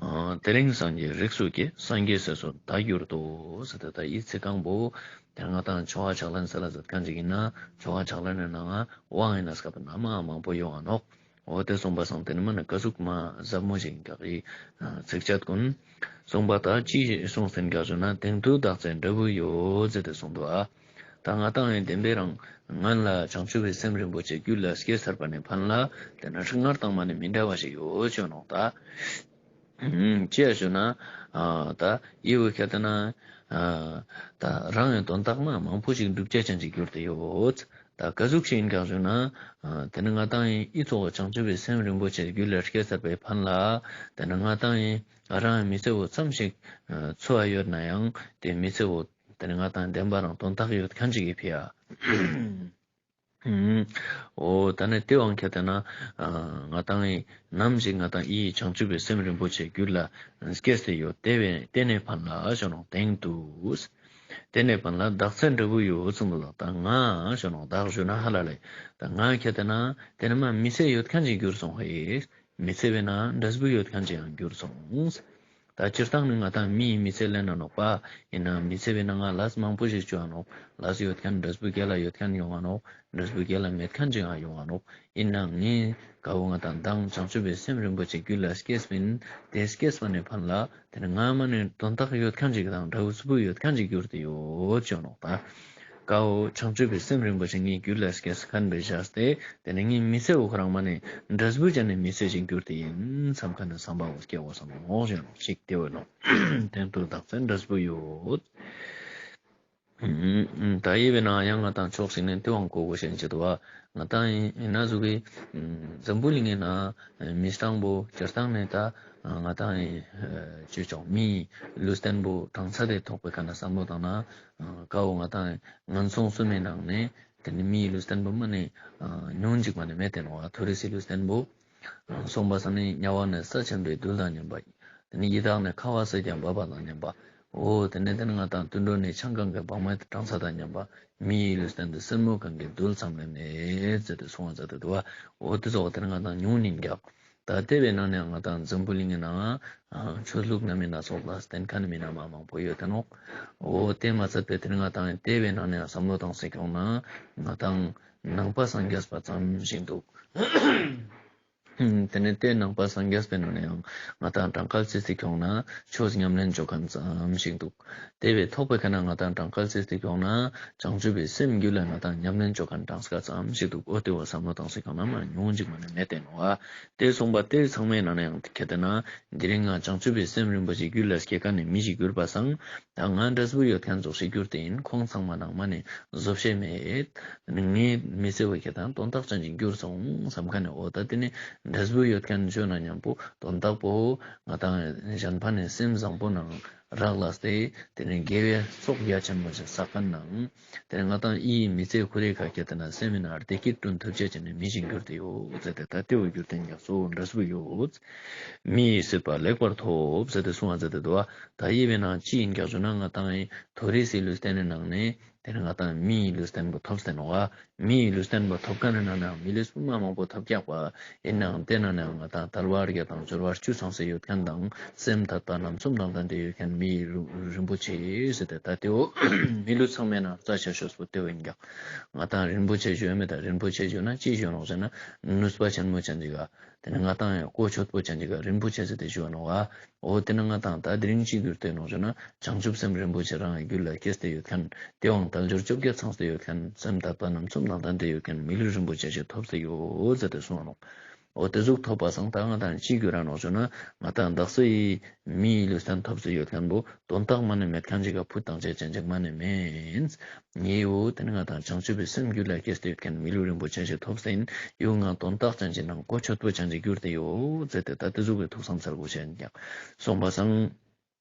ཨ་དེ་རིང་སངས་རྒྱས་རིགས་སུ་སྐྱེས། སངས་རྒྱས་སྲས་སུ་བདག་གྱུར་ཏོ། ཟེར་ཏེ་ད་ཡི་ཚིག་རྐང་པོ་དེ་ང་དང་ཆོ་ག་ཕྱག་ལེན་ཟེར་ལ་ཟེར་མཁན་ཅིག་ཡིན་ན་ཆོ་ག་ཕྱག་ལེན་ནི་ནང་དབང་ཡིན་ན་སྐབས་ན་མ་མང་པོ་ཡོང་ང་ནོག་འོ་དེ་གསུངས་པ་སང་དེ་ནི་མ་ནི་ཀ་ཟུག་མ་ཟབ་མོ་ཞིག་གི་ཚིགས་བཅད་ཀུན་གསུངས་པ་ད་ཅི་གསུངས་ཟིན་ག་ཞུ་ན། དེང་དུ་བདག་ཚེ་འབྲས་བུ་ཡོད་ཟེར་ཏེ་གསུངས་འདུག་ཨ། ད་ང་དང་ཡང་བདེན་པའི་རང་ང་ལ་བྱང་ཆུབ་པའི་སེམས་རིན་པོ་ཆེ་རྒྱུད་ལ་སྐྱེས་ཚར་བ་ནས་ཕན་ལ་དེ་ན་ཧྲིག་སྔར་དང་མ་ནི་མི་འདྲ་བ་ཞིག་ཡོད་ཅོ་ནོག་ད། ཅི་ཡ་ཞུ་ན། ད་ཡི་བོ་ཁྱེར་ཏེ་ན། ད་རང་ཡང་དོན་དག་མ་མང་པོ་ཞིག་འགྲུབ་ཆ་ཅན་ཅིག་གྱུར་ཏེ་ཡོད། ད་ག་ཟུག་ཞིག་ཡིན་གང་ཞུ་ན། དེ་ནི་ང་དང་ཡིན་ཨི་ཚོགས་བྱང་ཆུབ་པའི་སེམས་རིན་པོ་ཆེ་རྒྱུད་ལ་སྐྱེས་ཚར་བའི་ཕན་ལ། དེ་ནི་ང་དང་ཡིན་རང་མི་ཚེ་བོ་ཙམ་ཞིག་འཚོ་བ་ཡོད་ན་ཡང་དེ་མི་ཚེ་བོ་དེ་ནི་ང་དང་བདེན་པ་རང་དོན་དག་ཡོད་མཁན་ཅིག་གི་ཕི་ཡ། འོ་ད་ནི་དེ་བང་ཁྱེར་ཏེ་ན། ང་དང་ཡིན་ནམ་ཞིག་ང་དང་ཡིན་བྱང་ཆུབ་པའི་སེམས་རིན་པོ་ཆེ་རྒྱུད་ལ་སྐྱེས་ཏེ་ཡོད། དེ་བས་དེ་ནས་ཕན་ལ་ཞུ་ནོག་དེང་དུ། དེ་ནས་ཕན་ལ་བདག་ཚེ་འབྲས་བུ་ཡོད་གསུངས་འདུག་ལགས། ད་ང་ཞུ་ནོག་བདག་ཞུ་ན་ཧ་ལ་ལས། ད་ང་ཁྱེར་ཏེ་ན་དེ་ནི་མ་མི་ཚེ་ཡོད་མཁན་ཅིག་གྱུར་སོང་ཧེ། མི་ཚེ་བས་ན་འབྲས་བུ་ཡོད་མཁན་ཅིག་ཡང་གྱུར་སོང་། ད་སྤྱིར་བཏང་ནི་ང་དང་མིའི་མི་ཚེ་ལེན་ན་ནོག་པ། ཡིན་ན་མི་ཚེ་བས་ན་ང་ལས་མང་པོ་ཞིག་བཅོ་ཨ་ནོག་ལས་ཡོད་མཁན་འབྲས་བུ་རྒྱལ་ལ་ཡོད་མཁན་ཡོང་ཨ་ནོག་འབྲས་བུ་རྒྱལ་ལ་མེད་མཁན་ཅིག་ཡང་ཡོང་ཨ་ནོག་ཡིན་ན་ངས་ག་བོ་ང་དང་མདང་བྱང་ཆུབ་པའི་སེམས་རིན་པོ་ཆེ་རྒྱུད་ལ་སྐྱེས་པིན། དེ་སྐྱེས་པ་ནས་ཕན་ལ་དེ་ནི་ང་མ་ནས་དོན་དག་ཡོད་མཁན་ཅིག་དང་འབྲས་བུ་ཡོད་མཁན་ཅིག་གྱུར་ཏེ་ཡོད་ཅོ་ནོག་ད། ཀའོ་བྱང་ཆུབ་པའི་སེམས་རིན་པོ་ཆེ་ངའི་རྒྱུད་ལ་སྐྱེས་མཁན་པའི་ཞག་སྟེ་དེ་ནི་ངའི་མི་ཚེ་འོ་ཁོ་རང་མ་ནས་འབྲས་བུ་ཅན་ནི་མི་ཚེ་ཞིག་གྱུར་ཏེ་ཡིན་བསམ་མཁན་ནི་བསམ་པ་འོ་སྐྱེ་འོ་བསམ་འོ་ཞེས་ནོག་ཅིག་དེ་འོ་ནོག་དེང་དུ་བདག་ཚེ་འབྲས་བུ་ཡོད། ད་ཡི་བས་ན་ཡང་ང་དང་ཕྱོགས་ཤིག་ནས་དེ་བང་གོ་དགོས་ཤེས་ཅི་འདུག་བ། ང་དང་ཡིན་ན་ཟུག་གི་འཛམ་བུ་གླིང་ངི་ནང་མི་སྤྲང་པོ་སྤྱིར་བཏང་ནས་ད་ང་དང་ཡིན་ཅི་ཆོག་མིའི་ལུས་རྟེན་པོ་གྲངས་ཚད་དེ་ཐོག་པའི་ཁ་ན་བསམ་བློ་བཏང་ན། ཀའོ་ང་དང་ངན་སོང་གསུམ་མའི་ནང་ནས་དེ་ནི་མིའི་ལུས་རྟེན་པོ་མ་ནི་ཉུང་ཅིག་མ་ནི་མེད་དེ་ནོ་བ། མཐོ་རིས་སི་ལུས་རྟེན་པོ། སོང་པ་སང་ནི་དམྱལ་བ་ནི་ས་ཆེན་པོའི་རྡུལ་དང་མཉམ་པ། དེ་ནི་ཡི་དྭགས་ནི་ཁ་བ་ས་ཀྱང་འབབ་པ་དང་མཉམ་པ། འོ་དེ་ནི་དེ་ནི་ང་དང་དུད་འགྲོ་ནི་ཆང་གང་གི་སྦྲང་མའི་གྲང་ས་དང་མཉམ་པ། མིའི་ལུས་རྟེན་དུ་སེན་མོ་གང་གི་རྡུལ་ཙམ་ལས་མེད་ཟེར་ཏེ་གསུངས་པ་ཟེར་ཏེ་འདུག་བ། འོ་དེ་ཚོ་དེ་ནི་ང་དང་ཉུང་ཉུང་འགྱག་ད་དེ་བས་ན་ནི་ང་དང་འཛམ་བུ་གླིང་གི་ནང་ཆོས་ལུགས་སྣ་མིན་སྣ་ཚོགས་ལ་བརྟེན་མཁན་མི་སྣ་མ་མང་པོ་ཡོད་དེ་ནོ། འོ་དེ་མ་ཚད་པའི་དེ་ནི་ང་དང་དེ་བས་ན་ནི་བསམ་བློ་བཏང་སེ་ཁྱོང་ན་ང་དང་ནང་པ་སངས་རྒྱས་པ་ཙམ་ཞིག་འདུག་དེ་ནས་དེ་ནང་པ་སངས་རྒྱས་པའི་ནང་ནས་ཡང་ང་དང་གྲངས་ཀ་ལ་བརྩིས་ཏེ་ཁྱོང་ན་ཆོས་ཉམས་ལེན་བྱོ་མཁན་ཙམ་ཞིག་འདུག་དེ་བས་ཐོག་པའི་ཁ་ན་ང་དང་གྲངས་ཀ་ལ་བརྩིས་ཏེ་ཁྱོང་ན་བྱང་ཆུབ་པའི་སེམས་རྒྱུད་ལ་ང་དང་ཉམས་ལེན་བྱོ་མཁན་གྲངས་ཀ་ཙམ་ཞིག་འདུག་འོ་དེ་བ་བསམ་བློ་བཏང་སེ་ཁྱོང་ན་མ་ཉུང་ཅིག་མ་ནི་མེད་དེ་ནོ་བ། དེ་གསུངས་པ་དེ་ཚང་མའི་ནང་ནས་ཡང་ཁྱེད་དེ་ན་དེ་རིང་ང་བྱང་ཆུབ་པའི་སེམས་རིན་པོ་ཆེ་རྒྱུད་ལ་སྐྱེ་མཁན་ནི་མི་ཞིག་གྱུར་པ་སང་། ད་ང་འབྲས་བུ་ཡོད་མཁན་ཙོགས་ཤིག་གྱུར་ཏེ་ཡིན། ཁོང་ཚང་མ་ནང་མ་ནས་བཟོ་བྱེད་མེད། ངའི་མི་ཚེ་བོ་ཁྱེད་དང་དོན་དག་ཅན་ཞིག་གྱུར་སོང་བསམ་མཁན་ནི་འོ་ད་དེ་ནི་འབྲས་བུ་ཡོད་མཁན་བརྗོད་ན་མཉམ་པོ་དོན་དག་པོ་ང་དང་གཞན་ཕན་ནི་སེམས་བཟང་པོ་ནང་རག་ལས་ཏེ་དེ་ནི་དགེ་བའི་ཚོགས་རྒྱ་ཆེན་པོ་ཞིག་བསགས་མཁན་ནང་དེ་ནི་ང་དང་ཨི་མི་ཚེ་ཁོ་རེ་ཁ་ཁྱེད་དེ་ན་སེམས་མི་ན་བདེ་སྐྱིད་བསྐྲུན་ཐུབ་བྱེད་ཅན་ནི་མི་ཞིག་གྱུར་ཏེ་ཡོད་ཟེར་ཏེ་ད་དེ་བོ་གྱུར་ཏེ་ཉག་གཙོ་བོ་འབྲས་བུ་ཡོད། མི་ཡི་སྲིད་པ་ལེགས་པར་ཐོབ་ཟེར་ཏེ་གསུངས་པ་ཟེར་ཏེ་འདུག་བ། ད་ཡི་བས་ན་ཅི་ཡིན་གྱག་ཞུ་ན་ང་དང་ཡི་མཐོ་རིས་སི་ལུས་རྟེན་ནི་ནང་ནས་དེ་ནི་ང་དང་མི་ཡི་ལུས་རྟེན་པོ་ཐོབ་སྟེ་ནོ་བ། མི་ཡི་ལུས་རྟེན་པོ་ཐོབ་མཁན་ནི་ནང་ནའང་མི་ལུས་པོ་མ་མང་པོ་ཐོབ་ཀྱག་པ། ཡིན་ནའང་དེ་ནང་ནའང་ང་དང་དལ་བ་བརྒྱད་དང་འབྱོར་བ་བཅུ་ཚང་སེ་ཡོད་མཁན་དང་སེམས་དད་པ་རྣམ་གསུམ་དང་ལྡན་ཏེ་ཡོད་མཁན་མི་ཡི་རིན་པོ་ཆེ་ཟེར་ཏེ་ད་དེའོ་མི་ལུས་ཚང་མའི་ནང་རྩ་ཆེ་ཤོས་པོ་དེ་བོ་ཡིན་ཀྱག་ང་དང་རིན་པོ་ཆེ་ཞུ་ཡོད་མེད་དང་རིན་པོ་ཆེ་ཞུ་ན་ཅི་ཞུ་ནོག་ཟེར་ན་ནུས་པ་ཆེན་མོ་ཅན་ཅིག་ག་དེ་ནི་ང་དང་ཡང་གོ་ཆོད་པོ་ཅན་ཅིག་ག་རིན་པོ་ཆེ་ཟེར་ཏེ་ཞུ་བ་ནོ་བ། འོ་དེ་ནི་ང་དང་ད་དེ་རིང་ཅི་གྱུར་ཏེ་ནོ་ཞུ་ན་བྱང་ཆུབ་སེམས་རིན་པོ་ཆེ་རང་གི་རྒྱུད་ལ་སྐྱེས་ཏེ་ཡོད་མཁན་དེའང་དལ་འབྱོར་བཅོ་བརྒྱད་ཚང་སྟེ་ཡོད་མཁན་སེམས་དད་པ་རྣམ་གསུམ་དང་ལྡན་ཏེ་ཡོད་མཁན་མི་ལུས་རིན་པོ་ཆེ་ཞིག་ཐོབ་སྟེ་ཡོད་ཟེར་ཏེ་གསུངས་བ་ནོ། འོ་དེ་ཟུག་ཐོབ་པ་སང་ད་ང་དང་ཅི་གྱུར་ར་ནོ་ཞུ་ན་ང་དང་བདག་སོ་ཡི་མི་ཡི་ལུས་རྟེན་ཐོབ་སྟེ་ཡོད་མཁན་པོ་དོན་དག་མ་ནི་མེད་མཁན་ཅིག་ག་ཕུད་བཏང་བྱེད་ཅན་ཅིག་མ་ནི་མིན། ངའི་འོ་དེ་ནི་ང་དང་བྱང་ཆུབ་པའི་སེམས་རྒྱུད་ལ་སྐྱེས་ཏེ་ཡོད་མཁན་མི་ལུས་རིན་པོ་ཆེ་ཞིག་ཐོབ་སྟེ་ཡིན། ཡང་ང་དོན་དག་ཅན་གྱི་ནང་གོ་ཆོད་པོ་ཅན་གྱི་གྱུར་ཏེ་ཡོད་ཟེར་ཏེ་ད་དེ་ཟུག་གི་ཐུགས་བསམ་འཚལ་དགོས་ཤེས་ཀྱང་གསུངས་པ་སང་།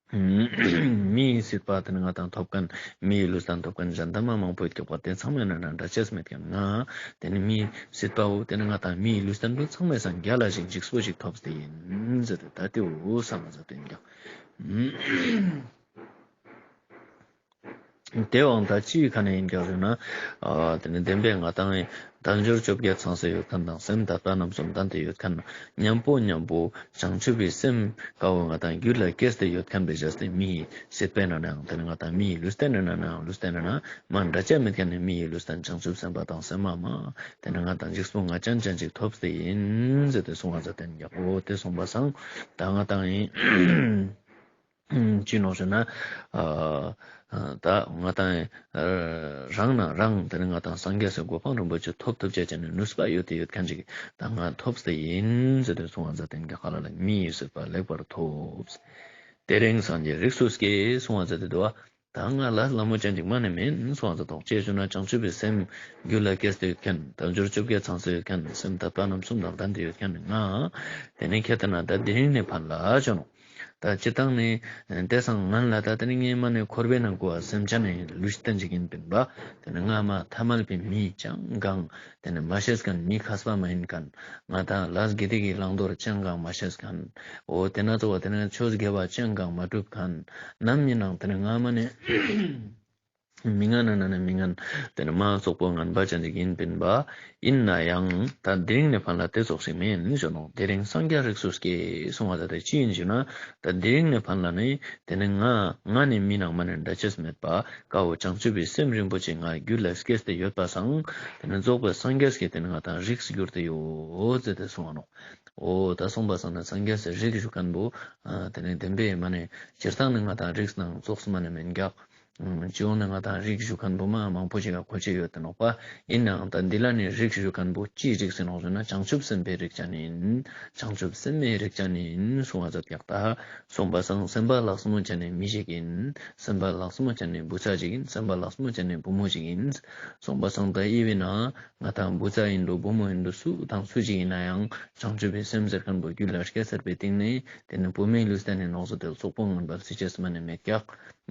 མི་ཡི་སྲིད་པ་དེ་ནི་ང་དང་ཐོབ་མཁན་མི་ཡི་ལུས་རྟེན་ཐོབ་མཁན་གཞན་དང་མ་མང་པོ་ཡོད་ཀྱག་པ་དེ་ཚང་མའི་ནང་ན་འདྲ་ཆས་མེད་ཀྱང་ང་དེ་ནི་མི་ཡི་སྲིད་པའོ་དེ་ནི་ང་དང་མི་ཡི་ལུས་རྟེན་པོ་ཚང་མའི་སང་རྒྱལ་ལ་ཞིག་འཇིགས་པོ་ཞིག་ཐོབ་སྟེ་ཡིན་ཟེར་ཏེ་ད་དེ་འོ་བསམ་མ་ཟ་དེ་ཡིན་ཀྱང་། དེའང་ད་ཅིའི་ཁ་ནས་ཡིན་ཀྱང་ཟེར་ན། ཨ་དེ་ནི་བདེན་པའི་ང་དང་ད་ དལ་འབྱོར་བཅོ་བརྒྱད་ཚང་སེ་ཡོད་མཁན་དང་སེམས་དད་པ་རྣམ་གསུམ་ལྡན་ཏེ་ཡོད་མཁན། མཉམ་པོ་མཉམ་པོ་བྱང་ཆུབ་པའི་སེམས་དགའ་བོ་ང་དང་རྒྱུད་ལ་སྐྱེས་ཏེ་ཡོད་མཁན་པའི་བྱས་ཏེ་མི་ཡི་སྲིད་པའི་ནང་ནའང་དེ་ནི་ང་དང་མི་ཡི་ལུས་རྟེན་ནང་ནའང་ལུས་རྟེན་ནང་ན་མ་འདྲ་ཆ་མེད་མཁན་ནི་མི་ཡི་ལུས་རྟེན་བྱང་ཆུབ་སེམས་དཔའ་དང་སེམས་མ་མ་དེ་ནི་ང་དང་འཇིགས་སུ་ང་ཅན་ཅན་ཅིག་ཐོབ་སྟེ་ཡིན་ཟེར་ཏེ་གསུང་བ་ཟེར་ཏེ་ཡག་པོ་དེ་གསུངས་པ་སང་ད་ང་དང་ཡིན། ཅི་ནོག་ཟེར་ན། ཨ་ཨ་ད་ང་དང་ཨ་རང་ན་རང་དེ་ནི་ང་དང་སངས་རྒྱས་སའི་གོ་འཕང་རིན་པོ་ཆེ་ཐོབ་ཐུབ་ཅེས་ཅན་ནི་ནུས་པ་ཡོད་དེ་ཡོད་མཁན་ཅིག་ད་ང་ཐོབ་སྟེ་ཡིན་ཟེར་ཏེ་གསུང་བ་ཟེར་ཏེ་འགག་ཁ་ལ་ལ་མི་ཡི་སྲིད་པ་ལེགས་པར་ཐོབ། དེ་རིང་སངས་རྒྱས་རིགས་སུ་སྐྱེས་གསུང་བ་ཟེར་ཏེ་འདུག་བ། ད་ང་ལ་ལ་མོ་ཅན་ཅིག་མ་ནི་མིན་གསུང་བ་ཟེར་ཏོག་ཅེས་ཞུ་ན་བྱང་ཆུབ་པའི་སེམས་རྒྱུད་ལ་སྐྱེས་ཏེ་ཡོད་མཁན་དལ་འབྱོར་བཅོ་བརྒྱད་ཚང་སེ་ཡོད་མཁན་སེམས་དད་པ་རྣམ་གསུམ་དང་ལྡན་ཏེ་ཡོད་མཁན་ནི་ང་དེ་ནི་ཁྱེད་ལྟ་ན་ད་དེ་རིང་ནས་ཕན་ལ་ཅོ་ནོ། ད་སྤྱིར་བཏང་ནི་དེ་སང་ངན་ལ་ད་དེ་ནི་ངའི་མ་ནི་འཁོར་བའི་ནང་གོ་བ་སེམས་ཅན་ནི་ལུས་རྟེན་ཅིག་ཡིན་པིན་པ། དེ་ནི་ང་མ་ཐ་མལ་པའི་མི་ཅང་གང་དེ་ནི་མ་ཤེས་མཁན་མི་མཁས་པ་མ་ཡིན་མཁན། ང་དང་ལས་དགེ་སྡིག་གི་བླང་དོར་ཅང་གང་མ་ཤེས་མཁན། འོ་དེ་ན་ཚོ་བ་དེ་ནི་ཆོས་དགེ་བ་ཅང་གང་མ་སྒྲུབ་མཁན། ནམ་ཡིན་ནང་དེ་ནི་ང་མ་ནི། མི་ངན་ན་ན་ནི་མི་ངན། དེ་ནི་མ་རྩོག་པོ་ངན་པ་ཅན་ཅིག་ཡིན་པིན་པ། ཡིན་ན་ཡང་ད་དེ་རིང་ནས་ཕན་ལ་དེ་ཙོགས་ཤིག་མིན་ཞུ་ནོ། དེ་རིང་སངས་རྒྱས་རིགས་སུ་སྐྱེས་གསུང་བ་ད་དེ་ཅི་ཡིན་ཞུ་ན། ད་དེ་རིང་ནས་ཕན་ལ་ནི་དེ་ནི་ང་ང་ནི་མི་ནང་མ་ནི་འདྲ་ཆེས་མེད་པ་དཀའ་བོ་བྱང་ཆུབ་པའི་སེམས་རིན་པོ་ཆེ་ང་རྒྱུད་ལ་སྐྱེས་ཏེ་ཡོད་པ་སང་། དེ་ནི་རྫོགས་པའི་སངས་རྒྱས་ཀྱི་དེ་ནི་ང་དང་རིགས་གྱུར་ཏེ་ཡོད་ཟེར་ཏེ་གསུང་བ་ནོ། འོ་ད་གསུངས་པ་སང་ན་སངས་རྒྱས་སི་རིགས་ཞུ་མཁན་པོ། ཨ་དེ་ནི་བདེན་པའི་མ་ནི་སྤྱིར་བཏང་ནི་ང་དང་རིགས་ནང་རྫོགས་སུ་མ་ནི་མིན་རྒྱག་སྤྱི་ཡོངས་ནས་ང་དང་རིགས་ཞུ་མཁན་པོ་མ་མང་པོ་ཞིག་ག་གོ་ཆེ་ཡོད་དེ་ནོག་པ། ཡིན་ནའང་ད་འདི་ལ་ནི་རིགས་ཞུ་མཁན་པོ་ཅིའི་རིགས་ཟེར་ནོག་ཟེར་ན་བྱང་ཆུབ་སེམས་དཔའི་རིགས་ཅན་ཡིན། བྱང་ཆུབ་སེམས་མའི་རིགས་ཅན་ཡིན་གསུང་བ་ཟེར་ཡག་ད། གསུངས་པ་སང་སེམས་པ་ལགས་སོ་མོ་ཅན་ནི་མི་ཞིག་ཡིན། སེམས་པ་ལགས་སོ་མོ་ཅན་ནི་བུ་ཚ་ཞིག་ཡིན། སེམས་པ་ལགས་སོ་མོ་ཅན་ནི་བུ་མོ་ཞིག་ཡིན། གསུངས་པ་སང་ད་ཨི་བི་ན་ང་དང་བུ་ཚ་ཡིན་འགྲོ་བུ་མོ་ཡིན་འགྲོ་སུ་དང་སུ་ཞིག་ཡིན་ན་ཡང་བྱང་ཆུབ་པའི་སེམས་ཟེར་མཁན་པོ་རྒྱུད་ལ་སྐྱེས་ཚར་བའི་སྟེང་ནས་དེ་ནི་བུད་མེད་ལུས་རྟེན་ནི་ནོག་སོ་དེ་རྫོགས་པོ་ངན་པ་སྲིད་ཅེས་མ་ནི་མེད་ཀྱག་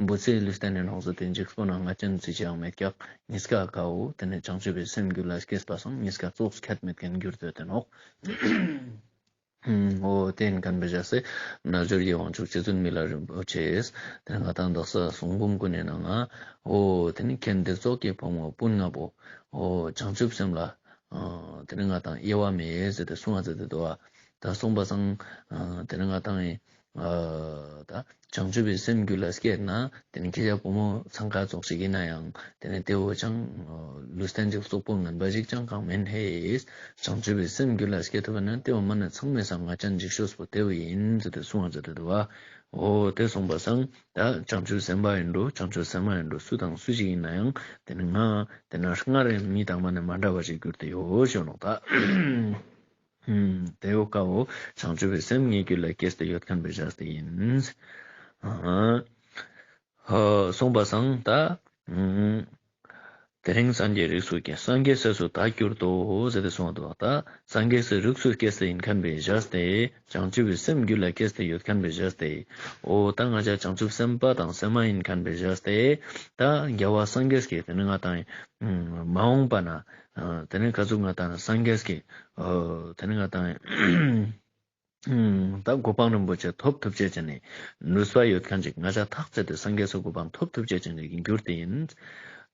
བུ་ཚའི་ལུས་རྟེན་ནི་ནོག་སོ་དེ་འཇིགས་པོ་ན་ང་ཅན་ཚིག་ཅིའང་མེད་ཀྱག་གཉིས་ཀ་དཀའ་བོ་དེ་ནི་བྱང་ཆུབ་པའི་སེམས་རྒྱུད་ལ་སྐྱེས་པ་སང་གཉིས་ཀ་ཙོགས་ཁྱད་མེད་མཁན་འགྱུར་འདོད་དེ་ནོག་འོ་དེ་ཡིན་མཁན་པའི་ཞག་སེ་རྣལ་འབྱོར་གྱི་དབང་ཕྱུག་རྗེ་བཙུན་མི་ལ་རིན་པོ་ཆེས་དེ་ནི་ང་དང་དག་ས་གསུང་འབུམ་ཀུན་ནས་ནང་ང་འོ་དེ་ནི་མཁྱེན་བདེ་ཚོགས་ཀྱི་ཕོ་མོ་སྤུན་ལྔ་པོ་འོ་བྱང་ཆུབ་སེམས་ལ་དེ་ནི་ང་དང་དབྱེ་བ་མེད་ཟེར་ཏེ་གསུང་བ་ཟེར་ཏེ་འདུག་བ། ད་གསུངས་པ་སང་དེ་ནི་ང་དང་ཡིན། ཨ་ད་བྱང་ཆུབ་པའི་སེམས་རྒྱུད་ལ་སྐྱེས་ན་དེ་ནི་ཁྱེད་ཅག་བུ་མོ་ཚང་ཁ་ཙོགས་ཤིག་ཡིན་ན་ཡང་དེ་ནི་དེ་བོ་ཅང་ལུས་རྟེན་ཅིག་རྫོགས་པོ་ངན་པ་ཞིག་ཅང་གང་མིན་ཧེ། བྱང་ཆུབ་པའི་སེམས་རྒྱུད་ལ་སྐྱེས་ཐུབ་པ་ན་དེ་བོ་མ་ནི་ཚང་མའི་སང་ང་ཅན་འཇིགས་ཤོས་པོ་དེ་བོ་ཡིན་ཟེར་ཏེ་གསུང་བ་ཟེར་ཏེ་འདུག་བ། འོ་དེ་གསུངས་པ་སང་ད་བྱང་ཆུབ་སེམས་དཔའ་ཡིན་འགྲོ་བྱང་ཆུབ་སེམས་མ་ཡིན་འགྲོ་སུ་དང་སུ་ཞིག་ཡིན་ན་ཡང་དེ་ནི་ང་དེ་ན་སྔར་མི་དང་མ་ནི་མ་འདྲ་བ་ཞིག་གྱུར་ཏེ་ཡོད་ཞུ་ནོག་ད། ཨུམ། དེའོ་ཀ་བོ་བྱང་ཆུབ་པའི་སེམས་ངེས་རྒྱུད་ལ་སྐྱེས་ཏེ་ཡོད་མཁན་པའི་ཞག་སྟེ་ཡིན། ཨ་ཧོ་གསུངས་པ་སང་ད། ཨུམ། དེ་རིང་སངས་རྒྱས་རིགས་སུ་སྐྱེས། སངས་རྒྱས་སྲས་སུ་བདག་གྱུར་ཏོ་ཟེར་ཏེ་གསུངས་འདུག་ད་སངས་རྒྱས་སྲས་རིགས་སུ་སྐྱེས་ཏེ་ཡིན་མཁན་པའི་ཞག་སྟེ་བྱང་ཆུབ་པའི་སེམས་རྒྱུད་ལ་སྐྱེས་ཏེ་ཡོད་མཁན་པའི་ཞག་སྟེ། འོ་ད་ང་ཅག་བྱང་ཆུབ་སེམས་དཔའ་དང་སེམས་མ་ཡིན་མཁན་པའི་ཞག་སྟེ། ད་རྒྱལ་བ་སངས་རྒྱས་ཀྱིས་དེ་ནི་ང་དང་མ་འོངས་པ་ན། ཨ་དེ་ནི་ག་ཟུག་ང་དང་སངས་རྒྱས་ཀྱི་ཨ་དེ་ནི་ང་དང་ཨ་ད་གོ་འཕང་རིན་པོ་ཆེ་ཐོབ་ཐུབ་ཅེས་ཅན་ནི་ནུས་པ་ཡོད་མཁན་ཅིག་ང་ཅག་ཐག་བཅད་དེ་སངས་རྒྱས་སུ་གོ་འཕང་ཐོབ་ཐུབ་ཅེས་ཅན་ཅིག་གྱུར་ཏེ་ཡིན།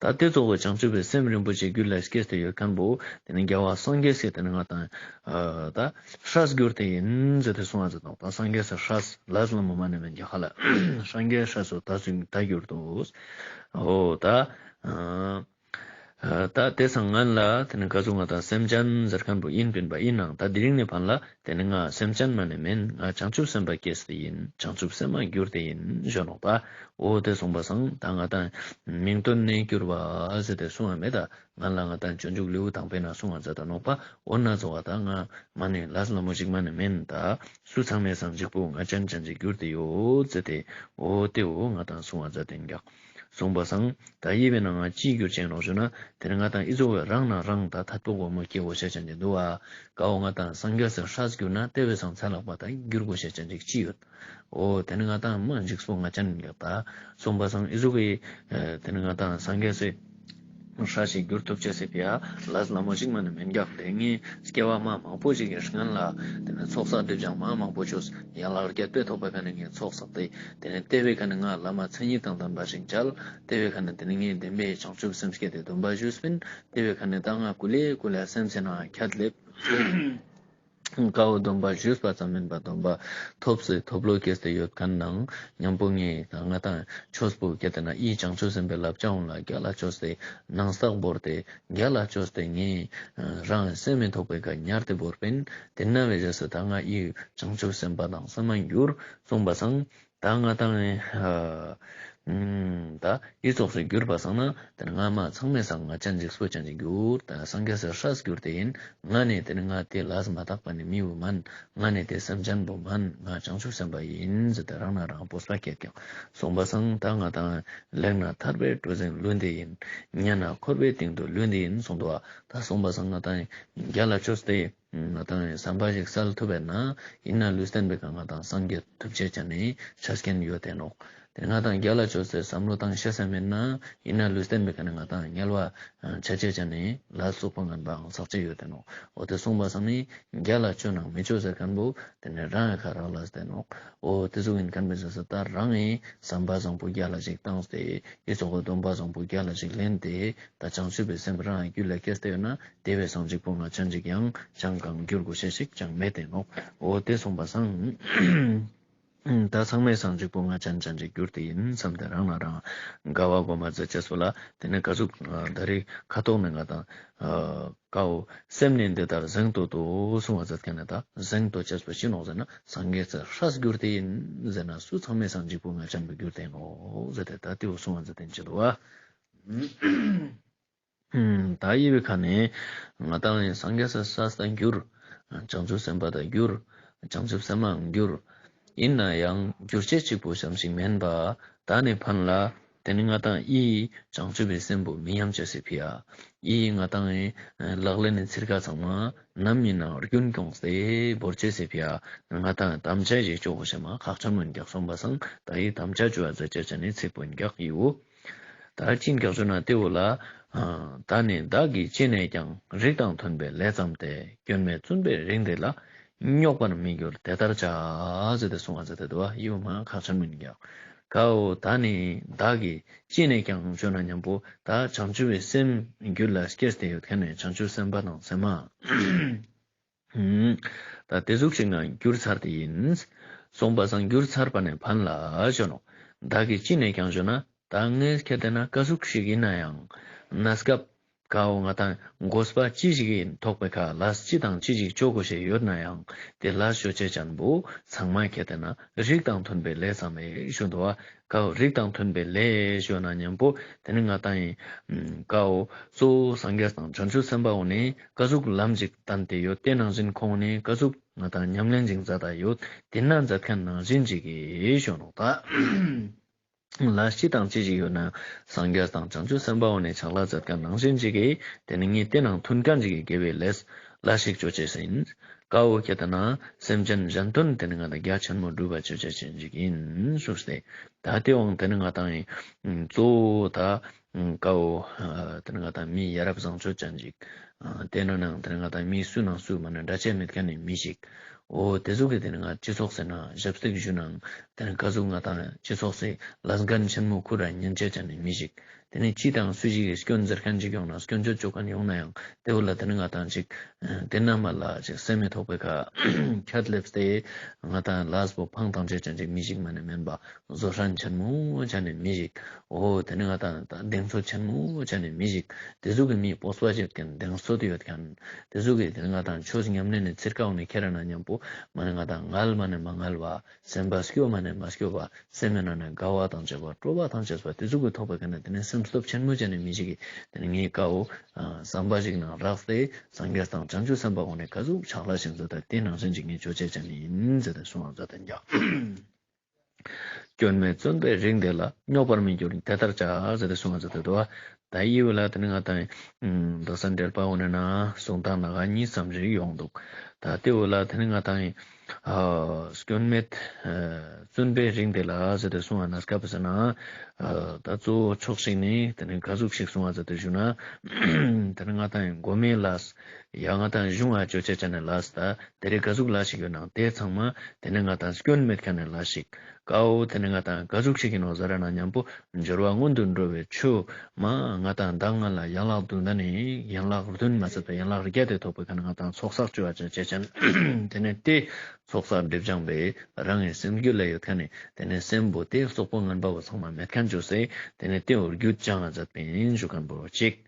ད་དེ་ཙོགས་པའི་བྱང་ཆུབ་པའི་སེམས་རིན་པོ་ཆེ་རྒྱུད་ལ་སྐྱེས་ཏེ་ཡོད་མཁན་པོ་དེ་ནི་རྒྱལ་བ་སངས་རྒྱས་ཀྱིས་དེ་ནི་ང་དང་ཨ་ད་སྲས་གྱུར་ཏེ་ཡིན་ཟེར་ཏེ་གསུང་བ་ཟེར་དང་ད་སངས་རྒྱས་སུ་སྲས་ལ་ཟེར་ལ་མོ་མ་ནི་མེད་རྒྱ་ཧ་ལ་སངས་རྒྱས་སྲས་སུ་ད་གཟུགས་ད་གྱུར་ཏོ། འོ་ད། ཨ་ད་དེ་སང་ངན་ལ་དེ་ནི་ག་ཟུག་ང་དང་སེམས་ཅན་ཟེར་མཁན་པོ་ཡིན་པིན་པ་ཡིན་ནའང་ད་དེ་རིང་ནས་ཕན་ལ་དེ་ནི་ང་སེམས་ཅན་མ་ནི་མིན། ང་བྱང་ཆུབ་སེམས་དཔའ་སྐྱེས་ཏེ་ཡིན། བྱང་ཆུབ་སེམས་མ་གྱུར་ཏེ་ཡིན་ཞུ་ནོག་ད། འོ་དེ་གསུངས་པ་སང་ད་ང་དང་མིང་དོན་གནས་གྱུར་པ་ཟེར་ཏེ་གསུང་བ་མེད་ད། ང་ལ་ང་དང་སྤྱོད་འཇུག་ལེའུ་དང་པོའི་ནང་གསུང་བ་མཛད་ད་ནོག་པ། འོ་ན་ཚོ་བ་ད་ང་མ་ནི་ལ་ཟེར་ལ་མོ་ཞིག་མ་ནི་མིན་ད། སུ་ཚང་མའི་སང་འཇིགས་པོ་ང་ཅན་ཅན་ཅིག་གྱུར་ཏེ་ཡོད་ཟེར་ཏེ། འོ་དེ་འོ་ང་དང་གསུང་བ་མཛད་དེ་འགག་གསུངས་པ་སང་ད་ཡིད་པའི་ནང་ང་ཅིའི་རྒྱུ་ཅན་ནོག་ཞུ་ན། དེ་ནི་ང་དང་ཨི་ཟུག་གི་རང་ན་རང་ད་ཐད་པོ་སྒོ་མོ་སྐྱེ་བོ་ཤེས་ཅན་ཅིག་འདུག་བ། ཀ་བོ་ང་དང་སངས་རྒྱས་སུ་སྲས་གྱུར་ན་དེ་བས་སང་ཚ་ལག་པ་ད་གྱུར་དགོས་ཤེས་ཅན་ཅིག་ཅི་ཡོད། འོ་དེ་ནི་ང་དང་མ་འཇིགས་པོ་ང་ཅན་འགག་ད་གསུངས་པ་སང་ཨི་ཟུག་གི་དེ་ནི་ང་དང་སངས་རྒྱས་སུ། སྲ་ཞིག་འགྱུར་ཐུབ་ཅེས་སི་ཕི་ཡ་ལས་སླ་མོ་ཞིག་མ་ནི་མིན་རྒྱག་དེ་ངས་སྐྱེ་བ་མ་མང་པོ་ཞིག་གི་སྔན་ལ་དེ་ནས་ཚོགས་བསགས་སྒྲིབ་སྦྱང་མ་མང་པོ་བཅོས་ཡན་ལག་བརྒྱད་པའི་ཐོག་པའི་ཁ་ནས་ངས་ཚོགས་བསགས་ཏེ་དེ་ནས་ལྟེ་བའི་ཁ་ནས་ང་བླ་མ་མཚན་ཉིད་དང་ལྡན་པ་ཞིག་མཇལ། ལྟེ་བའི་ཁ་ནས་དེ་ནས་ངས་བདེན་པའི་བྱང་ཆུབ་སེམས་བསྐྱེད་དེ་སྡོམ་པ་ཞུས་པིན། ལྟེ་བའི་ཁ་ནས་ད་ང་ཀུ་ལེ་ཀུ་ལེ་སེམས་ཅན་ནང་ཁྱད་སླེབས། ཀའོ་སྡོམ་པ་ཞུས་པ་ཙམ་མིན་པར་སྡོམ་པ་ཐོབ་སྟེ་ཐོབ་ལོ་སྐྱེས་ཏེ་ཡོད་མཁན་ནང་མཉམ་པོ་ངས་ད་ང་དང་ཆོས་པོ་སྐད་དེ་ན་ཨི་བྱང་ཆུབ་སེམས་དཔའི་བསླབ་བྱ་འོང་ལ་རྒྱ་ལ་བཅོས་ཏེ་ནང་རྟགས་བོར་ཏེ་རྒྱ་ལ་བཅོས་ཏེ་ངས་རང་སེམས་མི་ཐོག་པའི་ཁ་ཉར་ཏེ་བོར་པིན། དེ་ན་བའི་རྗེས་སུ་ད་ང་ཨི་བྱང་ཆུབ་སེམས་དཔའ་དང་སེམས་མ་འགྱུར་གསུངས་པ་སང་ད་ང་དང་ཨ། ད་ཡིད་ཚོགས་སུ་གྱུར་པ་སང་ན་དེ་ནི་ང་མ་ཚང་མའི་སང་ང་ཅན་ཅིག་སུ་ཅན་ཅིག་གྱུར། ད་སངས་རྒྱས་སུ་སྲས་གྱུར་ཏེ་ཡིན། ང་ནི་དེ་ནི་ང་དེ་ལས་མ་དག་པ་ནི་མི་བོ་མན། ང་ནི་དེ་སེམས་ཅན་བོ་མན། ང་བྱང་ཆུབ་སེམས་དཔའ་ཡིན་ཟེར་ཏེ་རང་ན་རང་སྤོབས་པ་སྐྱེད་ཀྱང་གསུངས་པ་སང་ད་ང་དང་ལེགས་ན་ཐར་པའི་གྲུ་གཟིངས་ལུས་འདི་ཡིན། ཉལ་ན་འཁོར་བའི་སྟེང་དུ་ལུས་འདི་ཡིན་གསུངས་འདུག་བ། ད་གསུངས་པ་སང་ང་དང་རྒྱ་ལ་ཆོས་ཏེ། ང་དང་ཡང་བསམ་པ་ཞིག་གསལ་ཐུབ་པས་ན་ཡིན་ན་ལུས་རྟེན་པའི་ཁ་ང་དང་སངས་རྒྱས་ཐུབ་ཆེ་ཆ་ནས་ཆ་རྐྱེན་ཡོད་དེ་ནོག་དེ་ང་དང་རྒྱ་ལ་ཆོས་སེ་བསམ་བློ་བཏང་ཤེས་ས་མེད་ན་ཡིན་ན་ལུས་རྟེན་པའི་ཁ་ནས་ང་དང་དམྱལ་བ་ཆ་ཆེ་ཆ་ནས་ལ་སོགས་པ་ངན་པའང་ཟག་ཆེ་ཡོད་དེ་ནོག་འོ་དེ་གསུངས་པ་སང་ནི་རྒྱ་ལ་ཆོས་ནང་མི་ཆོས་ཟེར་མཁན་པོ་དེ་ནས་རང་ཡང་ཁ་རག་ལ་སྟེ་ནོག་འོ་དེ་ཚོ་ཡིན་མཁན་པའི་ཟེར་ས་ད་རང་ཡིན་བསམ་པ་བཟང་པོ་རྒྱ་ལ་ཞིག་བཏང་སྟེ་ཡིད་ཚོགས་སྡོམ་པ་བཟང་པོ་རྒྱ་ལ་ཞིག་ལེན་ཏེ་ད་བྱང་ཆུབ་པའི་སེམས་རང་རྒྱུད་ལ་སྐྱེས་ཏེ་ཡོད་ན། དེ་བས་སང་འཇིགས་པོ་ང་ཅན་ཅིག་ཡང་ཅང་གང་འགྱུར་དགོས་ཤེས་ཤིག་ཅང་མེད་དེ་ནོག་འོ་དེ་གསུངས་པ་སང་། ད་ཚང་མས་སང་འཇིགས་པོ་ང་ཅན་ཅན་ཅིག་འགྱུར་དེ་ཡིན་བསམ་སྟེ་རང་ན་རང་དགའ་བ་སྒོམ་པ་མཛད་ཅེས་སོ་ལ་དེ་ནས་ག་ཟུག་ད་རེས་ཁ་ཐོག་ནས་ང་དང་ཀའོ་སེམས་ནི་འདི་ལྟར་གཟེངས་བསྟོད་དོ་གསུང་བ་མཛད་མཁན་ནི་ད་གཟེངས་བསྟོད་ཅེས་པ་ཅི་ནོག་ཟེར་ན་སངས་རྒྱས་སུ་སྲས་གྱུར་དེ་ཡིན་ཟེར་ན་སུ་ཚང་མས་སང་འཇིགས་པོ་ང་ཅན་པོ་གྱུར་དེ་ནོག་ཟེར་ཏེ་ད་དེའུ་གསུང་བ་མཛད་དེ་ཅི་འདུག་བ། ད་ཡི་བའི་ཁ་ནས་ང་དང་ནི་སངས་རྒྱས་སུ་སྲས་དང་འགྱུར། བྱང་ཆུབ་སེམས་དཔའ་དང་འགྱུར། བྱང་ཆུབ་སེམས་མའང་འགྱུར། ཡིན་ན་ཡང་འགྱུར་བྱེད་གཅིག་པུ་ཙམ་ཞིག་མིན་པ། ད་ནི་ཕན་ལ། དེ་ནི་ང་དང་ཡི་བྱང་ཆུབ་པའི་སེམས་པོ་མི་ཉམས་ཅེས་སི་ཕི་ཡ། ཡི་ང་དང་ནི་ལག་ལེན་ནི་ཚིར་ཁ་ཚང་མ་ནམ་ཡིན་ནའང་རྒྱུན་སྐྱོང་སྟེ་བོར་ཅེས་སི་ཕི་ཡ། ང་དང་དམ་བཅའ་ཞིག་བཅོ་དགོས་ཤེས་མ་ཁག་ཆེན་མོ་འགྱག་སོང་པ་སང་ད་ཡི་དམ་བཅའ་བཅོ་བ་མཛད་ཅེས་ཅན་ནི་ཚིག་པོ་འགྱག་ཡིའུ། ད་ཅི་འགྱག་བཅོ་ན་དེའུ་ལ། ད་ནི་བདག་གིས་ཅི་ནས་ཀྱང་རིགས་དང་མཐུན་པའི་ལས་བརྩམས་ཏེ། སྐྱོན་མེད་བཙུན་པའི་རིགས་འདི་ལ། རྙོག་པར་མི་འགྱུར་དེ་ལྟར་བྱ། ཟེར་ཏེ་གསུང་བ་མཛད་དེ་འདུག་བ། ཡིའུ་མ་ཁག་ཆེན་མོ་འགྱག་ཀའོ་ད་ནི་བདག་གིས་ཅི་ནས་ཀྱང་བཅོ་ན་མཉམ་པོ་ད་བྱང་ཆུབ་པའི་སེམས་རྒྱུད་ལ་སྐྱེས་ཏེ་ཡོད་མཁན་ནི་བྱང་ཆུབ་སེམས་དཔའ་དང་སེམས་མ། ད་དེ་ཟུག་ཞིག་ང་འགྱུར་ཚར་དེ་ཡིན། གསུངས་པ་སང་འགྱུར་ཚར་པ་ནས་ཕན་ལ་ཞོ་ནོ། བདག་གིས་ཅི་ནས་ཀྱང་ཞོ་ན་ད་ངས་ཁྱེད་དེ་ན་ཀ་ཟུག་ཞིག་ཡིན་ན་ཡང་། གནས་སྐབས་ཀའོ་ང་དང་དགོས་པ་ཅི་ཞིག་ཡིན་ཐོག་པའི་ཁ་ལ་ཅི་དང་ཅི་ཞིག་ཆོག་གོ་ཞེས་ཡོད་ན་ཡང་དེ་ལ་ཞོ་ཆེ་ཅན་པོ་ཚང་མ་ཁྱེད་དེ་ན་རིགས་དང་མཐུན་པའི་ལས་བརྩམས་མེད་ཞུ་འདུག་བ། ཀའོ་རིགས་དང་མཐུན་པའི་ལས་ཞུ་ན་མཉམ་པོ་དེ་ནི་ང་དང་ཡིན། ཀའོ་གཙོ་བོ་སངས་རྒྱས་དང་བྱང་ཆུབ་སེམས་དཔའ་འོ་ནི་ཀ་ཟུག་ལམ་ཅིག་བསྟན་ཏེ་ཡོད་དེ་ནང་བཞིན་ཁོང་ནི་ཀ་ཟུག་ང་དང་ཉམས་ལེན་ཅིག་མཛད་ད་ཡོད་དེ་ན་མཛད་མཁན་ནང་བཞིན་ཅིག་གིས་ཞུ་ནོ་ད། ལ་ཅི་དང་ཅི་ཞིག་ཡོད་ན་སངས་རྒྱས་དང་བྱང་ཆུབ་སེམས་དཔའ་འོ་ནི་ཕྱག་ལ་མཛད་མཁན་ནང་བཞིན་ཅིག་གིས་དེ་ནི་ངས་དེ་ནང་མཐུན་མཁན་ཅིག་གིས་དགེ་བའི་ལས་ལ་ཞིག་ཅོ་ཅེས་ཡིན། ཀའོ་ཁྱེད་ལྟ་ན་སེམས་ཅན་གཞན་དོན་དེ་ནི་ང་དང་རྒྱ་ཆེན་མོ་སྒྲུབ་པ་ཆོས་ཅན་ཅན་ཞིག་ཡིན་ཞུས་ཏེ། ད་དེ་འོང་དེ་ནི་ང་དང་ཡིན། གཙོ་བོ་ད་ཀའོ་དེ་ནི་ང་དང་མི་ཡ་རབས་བཟང་སྤྱོད་ཅན་ཞིག་དེ་ནི་ནང་དེ་ནི་ང་དང་མི་སུ་ནང་སུ་མ་ནི་འདྲ་ཆ་མེད་མཁན་ནི་མི་ཞིག་འོ་དེ་ཚོ་གི་དེ་ནི་ང་སྤྱི་ཚོགས་ཟེར་ན་ཞབས་སྟེགས་ཞུ་ནང་དེ་ནི་ཀ་ཟུག་ང་དང་སྤྱི་ཚོགས་སེ་ལས་འགན་ཆེན་མོ་ཁུར་ར་ཉན་ཆ་ཅན་ནི་མི་ཞིག་དེ་ནས་ཅི་དང་སུ་ཞིག་གིས་སྐྱོན་ཟེར་མཁན་ཅིག་ཡོང་ན་སྐྱོན་བརྗོད་བཅོ་མཁན་ཡོང་ན་ཡང་དེ་བོ་ལ་དེ་ནི་ང་དང་ཅིག་དེ་ན་མ་ལ་ཅིག་སེམས་མི་ཐོག་པའི་ཁ་ཁྱད་སླེབས་ཏེ་ང་དང་ལས་པོ་ཕང་ཐང་ཆད་ཅན་ཅིག་མི་ཞིག་མ་ནི་མིན་པ་བཟོ་ཧྲན་ཆེན་མོ་ཆ་ནི་མི་ཞིག་འོ་དེ་ནི་ང་དང་གདེང་ཚོད་ཆེན་མོ་ཆ་ནི་མི་ཞིག་དེ་ཚོ་གི་མི་སྤོབས་པ་ཅིག་ཡོད་མཁན་གདེང་ཚོད་ཡོད་མཁན་དེ་ཚོ་གི་དེ་ནི་ང་དང་ཆོས་ཉམས་ལེན་ནི་ཚིར་ཀ་འོང་ནི་ཁྱེད་རང་ན་མཉམ་པོ་མ་ནི་ང་དང་ངལ་མ་ནི་མ་ངལ་བ། སེམས་པ་སྐྱོ་མ་ནས་མ་སྐྱོ་བ། སེམས་ནང་ནས་དགའ་བ་དང་བཅས་པ་སྤྲོ་བ་དང་བཅས་པ་དེ་ཚོ་གི་ཐོག་པའི་ཁ་ནས་དེ་ནས་སེམས་སྟོབས་ཆེན་མོ་བྱས་ནས་མི་ཞིག་གིས་དེ་ནས་ངའི་དཀའ་བོ་བསམ་པ་ཞིག་ནང་རགས་ཏེ་སངས་རྒྱས་དང་བྱང་ཆུབ་སེམས་དཔའ་འོ་ནས་ག་ཟུག་ཕྱག་ལས་ཤིང་ཟེར་ད་དེ་ནང་བཞིན་གྱི་ངས་ཆོས་བྱེད་བྱས་ནས་ཡིན་ཟེར་ཏེ་གསུངས་པ་ཟེར་ཏེ་འཇགས། སྐྱོན་མེད་བཙུན་པའི་རིགས་འདི་ལ་རྙོག་པར་མི་འགྱུར་དེ་ལྟར་བྱ་ཟེར་ཏེ་གསུངས་པ་ཟེར་ཏེ་འདུག་བ། ད་ཡི་བོ་ལ་དེ་ནི་ང་དང་མདོ་སན་འགྲེལ་པ་འོ་ནས་ན་གསུང་སྟངས་ན་ག་གཉིས་ཙམ་ཞིག་ཡོང་འདུག་ད་དེ་བོ་ལ་དེ་ནི་ང་དང་ ཨ་སྐྱོན་མེད་ཨ་བཙུན་པའི་རིགས་འདི་ལ་ཟེར་ཏེ་གསུང་བ་ན་སྐབས་སུ་ན། ཨ་ད་གཙོ་བོ་ཕྱོགས་ཤིག་ནས་དེ་ནས་ག་ཟུག་ཞིག་གསུང་བ་ཟེར་ཏེ་ཞུ་ན། དེ་ནས་ང་དང་མགོ་མའི་ལས། ཡང་ང་དང་གཞུང་ང་ཅོ་ཆས་ཅན་ནས་ལས་ད། དེ་རིགས་ག་ཟུག་ལ་ཞིག་ཡོད་ནང་དེ་ཚང་མ་དེ་ནས་ང་དང་སྐྱོན་མེད་མཁན་ནས་ལ་ཞིག་ཀའོ། དེ་ནས་ང་དང་ག་ཟུག་ཞིག་ཡིན་ནོ་ཟེར་ན་མཉམ་པོ་སྦྱོར་བ་སྔོན་དུ་འགྲོ་བའི་ཆོས་མ་ང་དང་མདང་ང་ལ་ཡན་ལག་བདུན་ད་ནི་ཡན་ལག་བདུན་མ་ཚད་པའི་ཡན་ལག་བརྒྱད་དེ་ཐོབ་པའི་ཁ་ནས་ང་དང་ཚོགས་བསགས་བཅོ་བ་ཅན་བྱེད་ཅན། དེ་ནས་དེ་ཚོགས་བསགས་སྒྲིབ་སྦྱང་བའི་རང་གི་སེམས་རྒྱུད་ལ་ཡོད་མཁན་ནི་དེ་ནས་སེམས་པོ་དེ་རྩོག་པོ་ངན་པ་བོ་ཚང་མ་མེད་མཁན་བཅོས་སེ་དེ་ནས་དེ་བོ་རྒྱུད་སྦྱང་ང་མཛད་པའི་ཡིན་ཞུ་མཁན་པོ་གཅིག་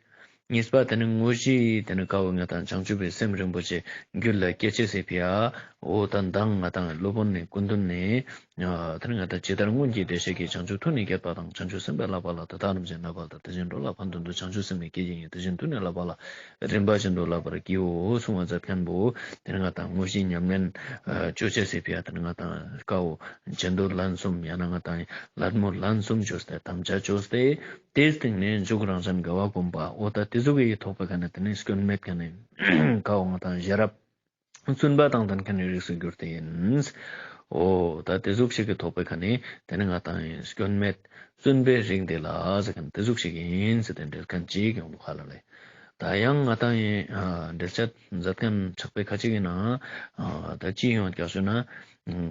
གཉིས་པ་དེ་ནི་དངོས་གཞི་དེ་ནི་ཀ་བོ་ང་དང་བྱང་ཆུབ་པའི་སེམས་རིན་པོ་ཆེ་རྒྱུད་ལ་སྐྱེ་ཅེས་སི་ཕི་ཡ། འོ་ད་མདང་ང་དང་སློབ་དཔོན་ནས་སྐུ་མདུན་ནས། ཨ་དེ་ནི་ང་དང་ཇི་ལྟར་སྔོན་གྱི་བདེ་གཤེགས་ཀྱིས་བྱང་ཆུབ་ཐུགས་ནི་བསྐྱེད་པ་དང་། བྱང་ཆུབ་སེམས་དཔའི་བསླབ་པ་ལ། དེ་དག་རིམ་བཞིན་བསླབ་པ་ལ། དེ་བཞིན་འགྲོ་ལ་ཕན་དོན་དུ། བྱང་ཆུབ་སེམས་ནི་བསྐྱེད་བགྱིད་ཡིན། དེ་བཞིན་དུ་ནི་བསླབ་པ་ལ། རིམ་པ་བཞིན་དུ་བསླབ་པར་བགྱིའོ་གསུང་བ་མཛད་མཁན་པོ། དེ་ནི་ང་དང་དངོས་གཞི་ཉམས་ལེན་ཨ་བཅོ་ཅེས་སི་ཕི་ཡ། དེ་ནི་ང་དང་ཀ་བོ་བྱེ་མདོ་ལན་གསུམ་ཡང་ན་ང་དང་ལད་མོ་ལན་གསུམ་བཅོས་ཏེ་དམ་བཅའ་བཅོས་ཏེ། དེའི་སྟེང་ནས་མཇུག་རང་གཞན་དགའ་བ་བསྒོམ་པ། འོ་ད་དེ་ཟུག་གི་ཐོག་པའི་ཁ་ནས་དེ་ནི་སྐྱོན་མེད་ཁ་ནས་ཀ་བོ་ང་དང་ཤེས་རབ་བཙུན་པ་དང་ལྡན་མཁན་ནི་རིགས་སུ་གྱུར་ཏེ་ཡིན། འོ་ད་དེ་ཟུག་ཞིག་གི་ཐོག་པའི་ཁ་ནས་དེ་ནི་ང་དང་སྐྱོན་མེད་བཙུན་པའི་རིགས་འདི་ལ་ཟེར་མཁན་དེ་ཟུག་ཞིག་ཡིན་ཟེར་ཏེ་འགྲེལ་མཁན་ཅིག་ཡོང་འདུག་ཧ་ལ་ལས། ད་ཡང་ང་དང་ཡིན་ཨ་འགྲེལ་བཤད་མཛད་མཁན་ཕྱག་དཔེ་ཁ་ཅིག་ཡིན་ན་ཨ་ད་ཅི་ཡོང་རྒྱག་ཞུ་ན། ཨ་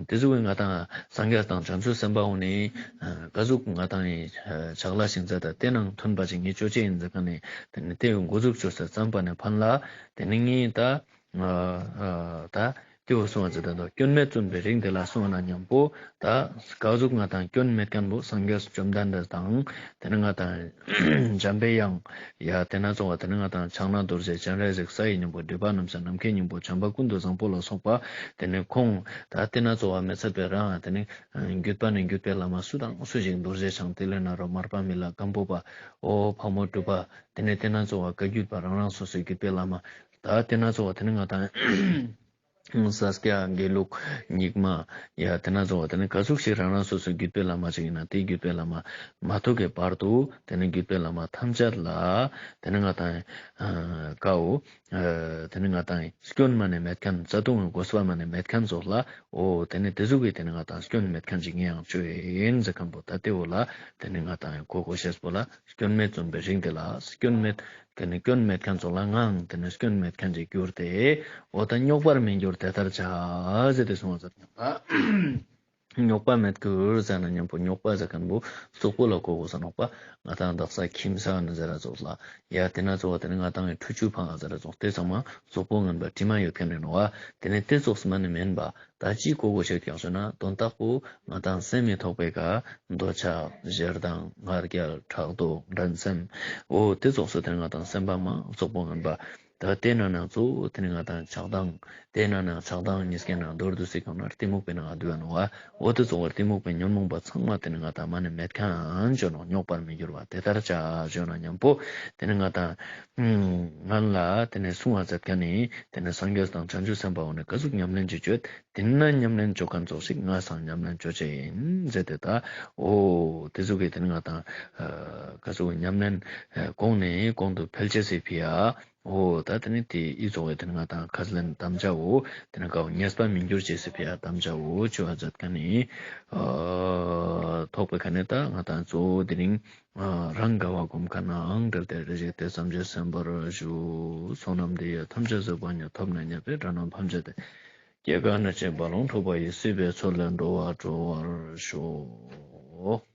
དེ་ཟུག་གི་ང་དང་སངས་རྒྱས་དང་བྱང་ཆུབ་སེམས་དཔའ་འོ་ནི་ཨ་ག་ཟུག་ང་དང་ཡིན་ཨ་ཕྱག་ལས་ཤིང་ཚ་ད་དེ་ནང་མཐུན་པ་ཅིག་ངས་ཅོ་ཅེས་ཡིན་ཟེར་མཁན་ནི་དེ་ནི་དེ་འགོ་འཛུགས་བཅོས་ས་ཙམ་པ་ནས་ཕན་ལ་དེ་ནི་ངས་ད། ཨ་ཨ་ད་དེ་བོ་གསུང་བ་ཟེར་ད་དོ་སྐྱོན་མེད་བཙུན་པའི་རིགས་འདི་ལ་གསུང་བ་ན་མཉམ་པོ་ད་ག་ཟུག་ང་དང་སྐྱོན་མེད་མཁན་པོ་སངས་རྒྱས་བཅོམ་ལྡན་འདས་དང་དེ་ནི་ང་དང་འཇམ་པའི་དབྱངས་ཡ་དེ་ན་ཚོ་བ་དེ་ནི་ང་དང་ཕྱག་ན་རྡོ་རྗེ་སྤྱན་རས་གཟིགས་ས་ཡི་སྙིང་པོ་སྒྲིབ་པ་རྣམ་སེལ་ནམ་མཁའི་སྙིང་པོ་བྱམས་པ་ཀུན་ཏུ་བཟང་པོ་ལ་སོགས་པ་དེ་ནི་ཁོང་ད་དེ་ན་ཚོ་བ་མི་ཚད་པའི་རང་དེ་ནི་བརྒྱུད་པ་ནས་བརྒྱུད་པའི་བླ་མ་སུ་དང་སུ་ཞིག་རྡོ་རྗེ་འཆང་ཏི་ལི་ནཱ་རོ་མར་པ་མི་ལ་སྒམ་པོ་པ་ཨོ་ཕག་མོ་གྲུ་པ་དེ་ནི་དེ་ན་ཚོ་བ་བཀའ་བརྒྱུད་པ་རང་རང་སོ་སོའི་བརྒྱུད་པའི་བླ་མ། ད་དེ་ན་ཚོ་བ་དེ་ནི་ང་དང་ས་སྐྱ་དགེ་ལུགས་རྙིང་མ་ཡ་དེ་ན་ཚོ་བ་དེ་ནི་ག་ཟུག་ཞིག་རང་རང་སོ་སོའི་བརྒྱུད་པའི་བླ་མ་ཅིག་ཡིན་ན་དེའི་བརྒྱུད་པའི་བླ་མ་མ་ཐུག་གི་བར་དུ་དེ་ནི་བརྒྱུད་པའི་བླ་མ་ཐམས་ཅད་ལ་དེ་ནི་ང་དང་ཀའོ་དེ་ནི་ང་དང་སྐྱོན་མ་ནས་མེད་མཁན་རྩ་ལྟུང་གི་གོ་ས་མ་ནས་མེད་མཁན་ཚོ་ལ་འོ་དེ་ནི་དེ་ཟུག་གི་དེ་ནི་ང་དང་སྐྱོན་མེད་མཁན་ཅིག་ངས་ཡང་བཅོས་ཡིན་ཟེར་མཁན་པོ་ད་དེ་བོ་ལ་དེ་ནི་ང་དང་གོ་གོ་ཤེས་པོ་ལ་སྐྱོན་མེད་བཙུན་པའི་རིགས་འདི་ལ་སྐྱོན་མེད། དེ་ནི་སྐྱོན་མེད་མཁན་ཚོ་ལ་ངའང་དེ་ནི་སྐྱོན་མེད་མཁན་ཅིག་གྱུར་ཏེ། འོ་ད་རྙོག་པར་མི་འགྱུར་དེ་ལྟར་བྱ། ཟེར་ཏེ་གསུངས་པ་ཟེར་ན། རྙོག་པ་མེད་གྱུར་ཟེར་ན་མཉམ་པོ་རྙོག་པ་ཟེར་མཁན་པོ་རྩོག་པོ་ལ་གོ་དགོས་ས་ནོག་པ། ང་དང་དག་ས་ཁྱིམ་ས་ནི་ཟེར་ར་ཙོགས་ལ། ཡ་དེ་ན་ཙོགས་པ་དེ་ནི་ང་དང་གི་ཁྲུ་ཆུ་ཕང་ཟེར་ར་ཙོགས་དེ་ཚང་མ་རྩོག་པོ་ངན་པ་དྲི་མ་ཡོད་མཁན་རེད་ནོ་བ། དེ་ནི་དེ་ཙོགས་སུ་མ་ནི་མིན་པ། ད་ཅི་གོ་དགོས་ཤེས་ཀྱང་ཟེར་ན་དོན་དག་པོ་ང་དང་སེམས་མི་ཐོག་པའི་ཀ་འདོད་ཆགས་ཞེ་སྡང་ང་རྒྱལ་ཕྲག་དོག་འགྲན་སེམས་འོ་དེ་ཙོགས་སུ་དེ་ང་དང་སེམས་པ་མ་རྩོག་པོ་ངན་པ། ད་དེ་ན་ནང་གཙོ་བོ་དེ་ནི་ང་དང་ཆགས་སྡང་དེ་ན་ནང་ཆགས་སྡང་གཉིས་ཀའི་ནང་མདོར་བསྡུས་སུ་གང་ན་གཏི་མུག་པའི་ནང་བསྡུ་བ་ནོ་བ། འོ་དེ་ཙོགས་པར་གཏི་མུག་པའི་ཉོན་མོངས་པ་ཚང་མ་དེ་ནི་ང་དང་མ་ནི་མེད་མཁན་བྱོས་ནོ་རྙོག་པར་མི་འགྱུར་བ་དེ་ལྟར་བྱ་བྱོས་ན་མཉམ་པོ་དེ་ནི་ང་དང་ང་ལ་དེ་ནས་གསུང་བ་མཛད་མཁན་ནི་དེ་ནས་སངས་རྒྱས་དང་བྱང་ཆུབ་སེམས་དཔའ་འོ་ནི་ག་ཟུག་ཉམས་ལེན་གྱི་བཅོས་དེ་ན་ཉམས་ལེན་བཅོ་མཁན་ཙོགས་ཤིག་ང་སང་ཉམས་ལེན་བཅོ་ཆེ་ཡིན་ཟེར་ཏེ་ད་འོ་དེ་ཟུག་གི་དེ་ནི་ང་དང་ག་ཟུག་ཉམས་ལེན་གོང་ནས་གོང་དུ་འཕེལ་ཆེ་སི་ཕི་ཡ་འོ་ད་དེ་ནི་དེ་ཨི་ཙོགས་དེ་ནི་ང་དང་ཁ་ལེན་དམ་བཅའ་འོ་དེ་ནི་ག་ཉེས་པ་མི་འགྱུར་ཆེ་སི་ཕི་ཡ་དམ་བཅའ་འོ་བཅོ་བ་མཛད་མཁན་ནི་ཐོག་པའི་ཁ་ནས་ད་ང་དང་གཙོ་བོ་དེ་རིང་། རང་དགའ་བ་སྒོམ་མཁན་ནའང་འབྲེལ་ཏེ་རེ་ཞིག་དེ་བསམ་བྱས་གསན་པར་ཞུ། བསོད་ནམས་འདི་ཡིས་ཐམས་ཅད་གཟིགས་པ་ཉིད། ཐོབ་ནས་ཉེས་པའི་དགྲ་རྣམས་ཕམ་བྱས་ཏེ། སྐྱེ་རྒ་ན་འཆིའི་རྦ་ཀློང་འཁྲུགས་པ་ཡི། སྲིད་པའི་མཚོ་ལས་འགྲོ་བ་སྒྲོལ་བར་ཤོག།